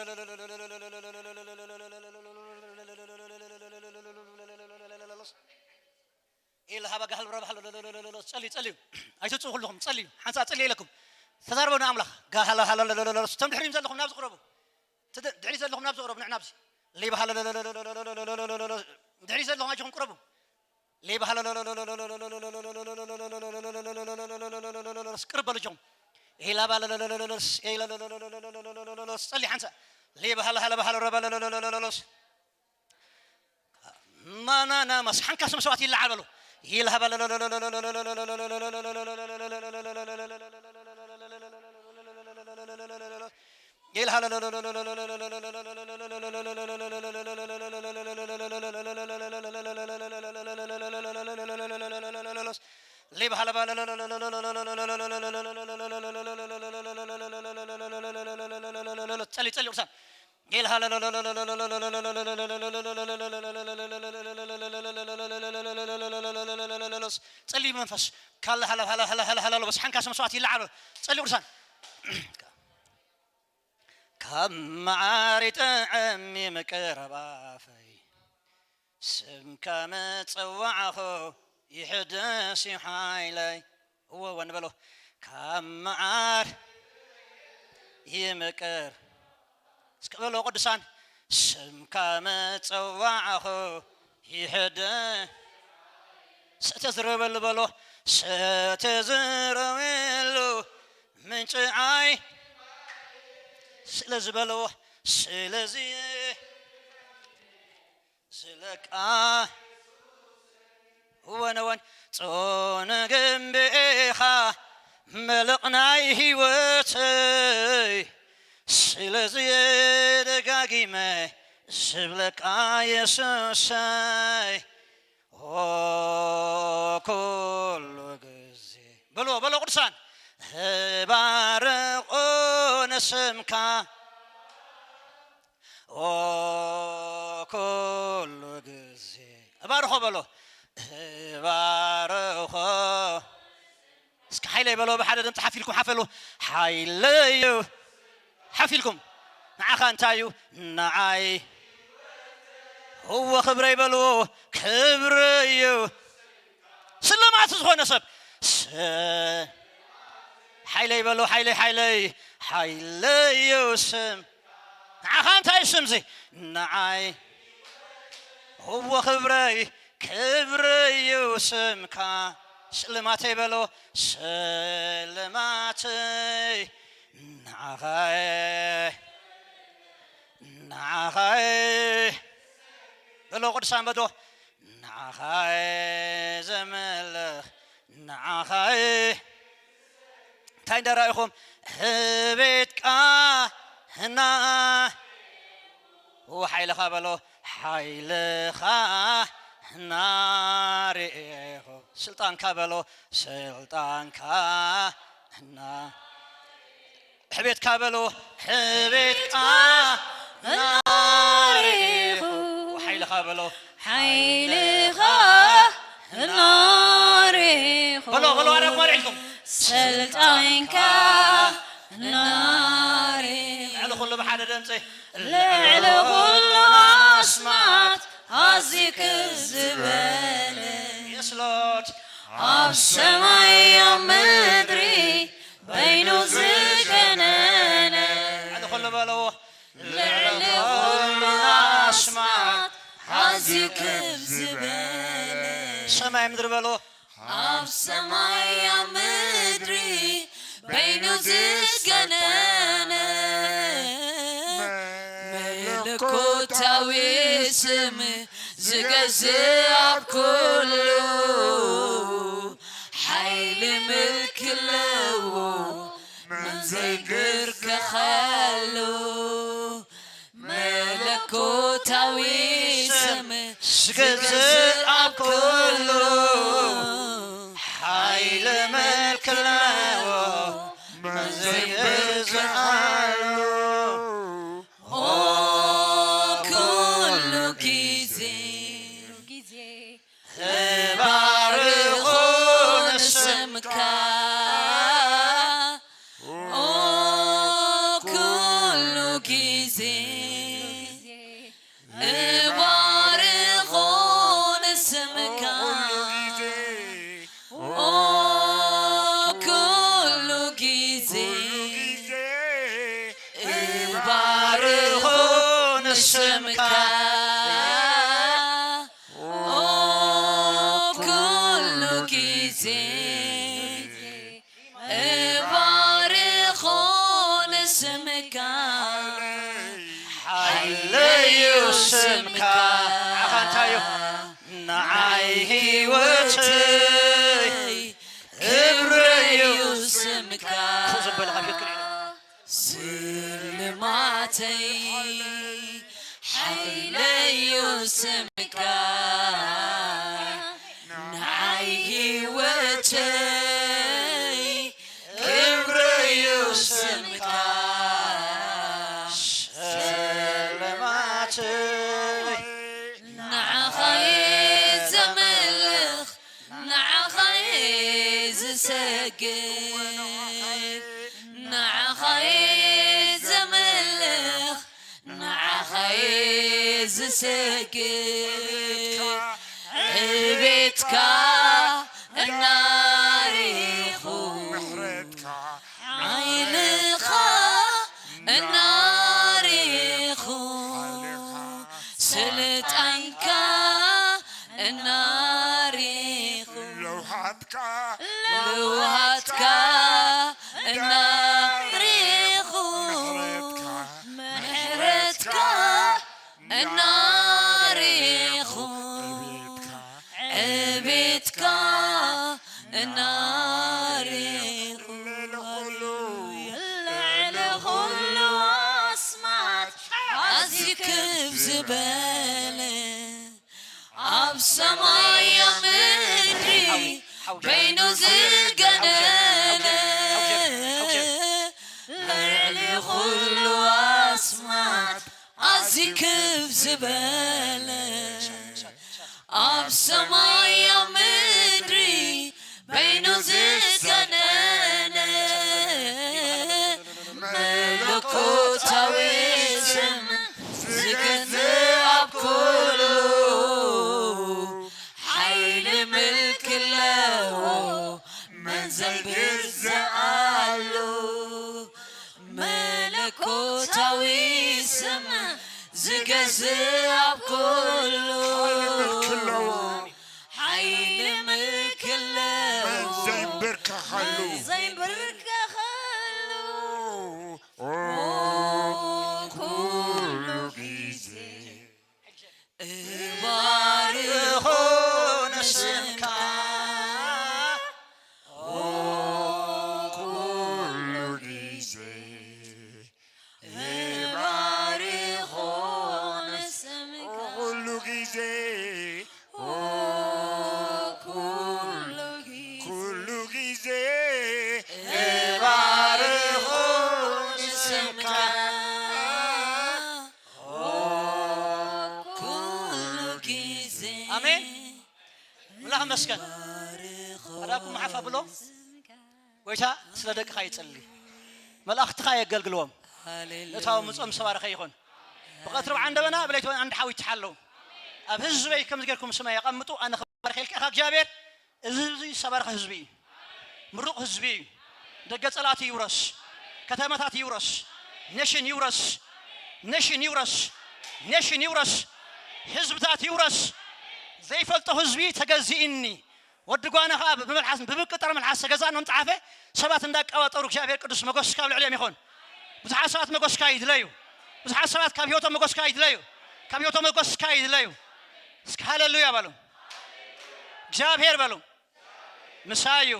ኢልሃባ ጋህል ረባህል ጸልዩ ጸልዩ ኣይትውፅኡ ኩልኹም ጸልዩ ሓንሳ ጸልየ ኢለኩም ተዛርበው ንኣምላኽ ጋህል ሃለ እቶም ድሕሪም ዘለኹም ናብዚ ቅረቡ ድሕሪ ዘለኹም ናብዚ ቅረቡ ንዕ ናብዚ ሊባህል ድሕሪ ዘለኹም ኣጆኹም ቅረቡ ሊባህል ቅርብ በሉ እጆኹም ኢላባ ጸልዩ ሓንሳ ሊባህል ሃለ ባህል ረባል ማናና ማስ ሓንካስ መስዋዕት ይለዓል በሉ ይልሃባ ይልሃባ ሊባሃለባ ጸሊ ጸሊ ቁርሳን ጌል ሃለ ጸልዩ መንፈስ ካለ ሃለ ሃለ ሃለ ሃለ በስ ሓንካስ መስዋዕት ይለዓል ጸልዩ ቁርሳን ካብ መዓር ይጥዕም ይምቅር ኣብ ኣፈይ ስምካ ምጽዋዕኹ ይሕደስ እዩ ሓይለይ እወ እወ ንበሎ ካብ መዓር ይምቅር እስከ በሎ ቅዱሳን ስምካ ምጽዋዕኹ ይሕደ ሰተ ዝረበሉ በሎ ሰተ ዝረበሉ ምንጭ ኣይ ስለ ዝበለዎ ስለዚ ዝለቃ እወን እወን ጾነ ግንቢ ኢኻ መልቕ ናይ ህይወተይ ስለዚ ደጋጊመ ዝብለካ የሱሰይ ኦ ኩሉ ግዜ በልዎ በልዎ ቅዱሳን እባርቑ ንስምካ ኦ ኩሉ ግዜ እባርኾ በሎ እባርኾ እስኪ ሓይለይ በሎ ብሓደ ድምፂ ሓፊልኩም ሓፈሉ ሓይለዩ ሓፊልኩም ንዓኻ እንታይ እዩ ንዓይ እወ ክብረይ በልዎ ክብረዩ ስልማት ዝኾነ ሰብ ሓይለይ በሎ ሓይለይ ሓይለይ ሓይለዩ ስም ንዓኻ እንታይ ስምዚ ንዓይ እዎ ክብረይ ክብረዩ ስምካ ስልማተይ በሎ ስልማተይ ንዓኻ ንዓኻ በሎ ቅዱሳን በዶ ንዓኻ ዘመልኽ ንዓኻ እንታይ እንዳረኣይኹም ህቤት ቃህና ሓይልኻ በሎ ሓይልኻ እናርኤኹ ስልጣንካ በሎ ስልጣንካ እና ሕቤትካ በሎ ሕቤትካ እናርኤኹ ሓይልኻ በሎ ሓይልኻ እናርኤኹ በሎ በሎ ኣረ ጓል ዒልኩም ስልጣንካ እናርኤኹ ልዕሊ ኩሉ ብሓደ ድምፂ ልዕሊ ኩሉ ኣስማት ኣዝዩ ክብ ዝበለ የስሎት ኣብ ሰማይ ኣብ ምድሪ በይኑ ዝገነነ ልዕሊ ኩሉ በልዎ ልዕሊ ኩሉ ኣስማት ኣዝዩ ክብ ዝበለ ሰማይ ምድሪ በልዎ ኣብ ሰማይ ኣብ ምድሪ በይኑ ዝገነነ መለኮታዊ ስም ዝገዝእ ኣብ ኩሉ ሓይሊ ምልኪ ኣለዎ መን ዘይብርከኸሉ መለኮታዊ ስም ዝገዝእ ኣብ ኩሉ ሓይሊ ምልኪ ኣለዎ መን ዘይብርከኸሉ ኦ ኩሉ ግዜ ግዜ እባርኾ ንስምካ ኦ ኩሉ ግዜ ስምካ ኦ ኩሉ ግዜ እባርኾ ንስምካ ሓይለዩ ስምካ ንዓኻ እንታይ እዩ ንዓይ ህይወተይ ክብረዩ ስምካ ክዘበለ ካብ ህይወት ክልዕል ስልማተይ ሓይለዩ ስምካ ንዓይ ህይወተይ ክብረዩ ስምካ ስልማተይ ንዓኻ እየ ዘምልኽ ንዓኻ እየ ዝሰግድ ንዓኻ እየ ዘምልኽ ንዓኻ እየ ዝሰግድ ዕቤትካ እናሪኹ ሓይልኻ እናሪኹ ስልጣንካ እናሪኹ ለውሃትካ ለውሃትካ እናሪኹ ምሕረትካ እናሪኹ ዕቤትካ እናሪኹ ልዕሊ ኩሉ ኣስማት ኣዝዩ ክብ ዝበለ ኣብ ሰማይ ኣብ ምድሪ በይኑ ዝገነነ ልዕሊ ኩሉ ኣስማት ኣዝዩ ክብ ዝበለ ኣብ ሰማይ ኣብ ምድሪ በይኑ ዝገነነ መለኮታዊ ስም ዝገዝእ ኣብ ኩሉ ሓይሊ ምልኪ ኣለዎ መን ዘይግዝኣሉ መለኮታዊ ስም ዝገዝእ ኣብ ኩሉ ሓይሊ ምልኪ ኣለዎ ሓይሊ ምልኪ ኣለዎ ዘይንበርከኸሉ ዘይንበርከኸሉ ኩሉ ግዜ እባርኾ ንስምካ ኩሉ ግዜ እባርኾ ንስምካ ኩሉ ግዜ ኩሉ ግዜ ኩሉ ግዜ እባርኾ ንስምካ ኩሉ ግዜ ኣሜን። ኣምላኽ ይመስገን። ኣዳኩም ሓፍ ኣብሎ። ጎይታ ስለ ደቅኻ ይጽሊ። መላእኽትኻ የገልግልዎም። ሃሌሉያ። ነታዊ ምጾም ዝተባረኸ ይኹን። ብቐትሪ ብዓንደበና ብለይቲ እውን ኣንድ ሓዊ ይትሓለዉ። ኣብ ህዝበይ ከምዚ ጌርኩም ስመይ ኣቐምጡ፣ ኣነ ክባረኽ ኢልካ ኢኻ እግዚኣብሔር። እዚ ህዝቢ ዝተባረኸ ህዝቢ እዩ። ምሩቕ ህዝቢ እዩ። ደገ ጸላእቲ ይውረስ። ከተማታት ይውረስ። ኔሽን ይውረስ። ኔሽን ይውረስ። ኔሽን ይውረስ። ህዝብታት ይውረስ። ዘይፈልጦ ህዝቢ ተገዚእኒ። ወዲ ጓና ኸዓ ብምልሓስ፣ ብምቅጣር መልሓስ ተገዛእኒ ምጽሓፈ ሰባት እንዳቀባጠሩ እግዚኣብሔር ቅዱስ መጎስካ ኣብ ልዕሊኦም ይኹን። ብዙሓት ሰባት መጎስካ ይድለዩ። ብዙሓት ሰባት ካብ ህይወቶም መጎስካ ይድለዩ። ካብ ህይወቶም መጎስካ ይድለዩ። እስኪ ሃሌሉያ በሉ። እግዚኣብሔር በሉ። ምሳይ እዩ።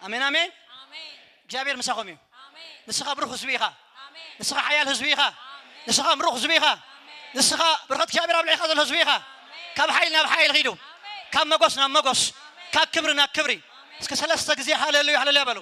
ኣሜን፣ ኣሜን። ኣሜን። እግዚኣብሔር ምሳኹም እዩ። ኣሜን። ንስኻ ብሩኽ ህዝቢ ኢኻ። ኣሜን። ንስኻ ሓያል ህዝቢ ኢኻ። ኣሜን። ንስኻ ምሩኽ ህዝቢ ኢኻ። ኣሜን። ንስኻ በረኸት እግዚኣብሔር ኣብ ልዕሊኻ ዘሎ ህዝቢ ኢኻ። ኣሜን። ካብ ሓይሊ ናብ ሓይሊ ኺዱ። ኣሜን። ካብ መጎስ ናብ መጎስ። ኣሜን። ካብ ክብሪ ናብ ክብሪ። ኣሜን። እስከ ሰለስተ ግዜ ሃሌሉያ፣ ሃሌሉያ በሉ።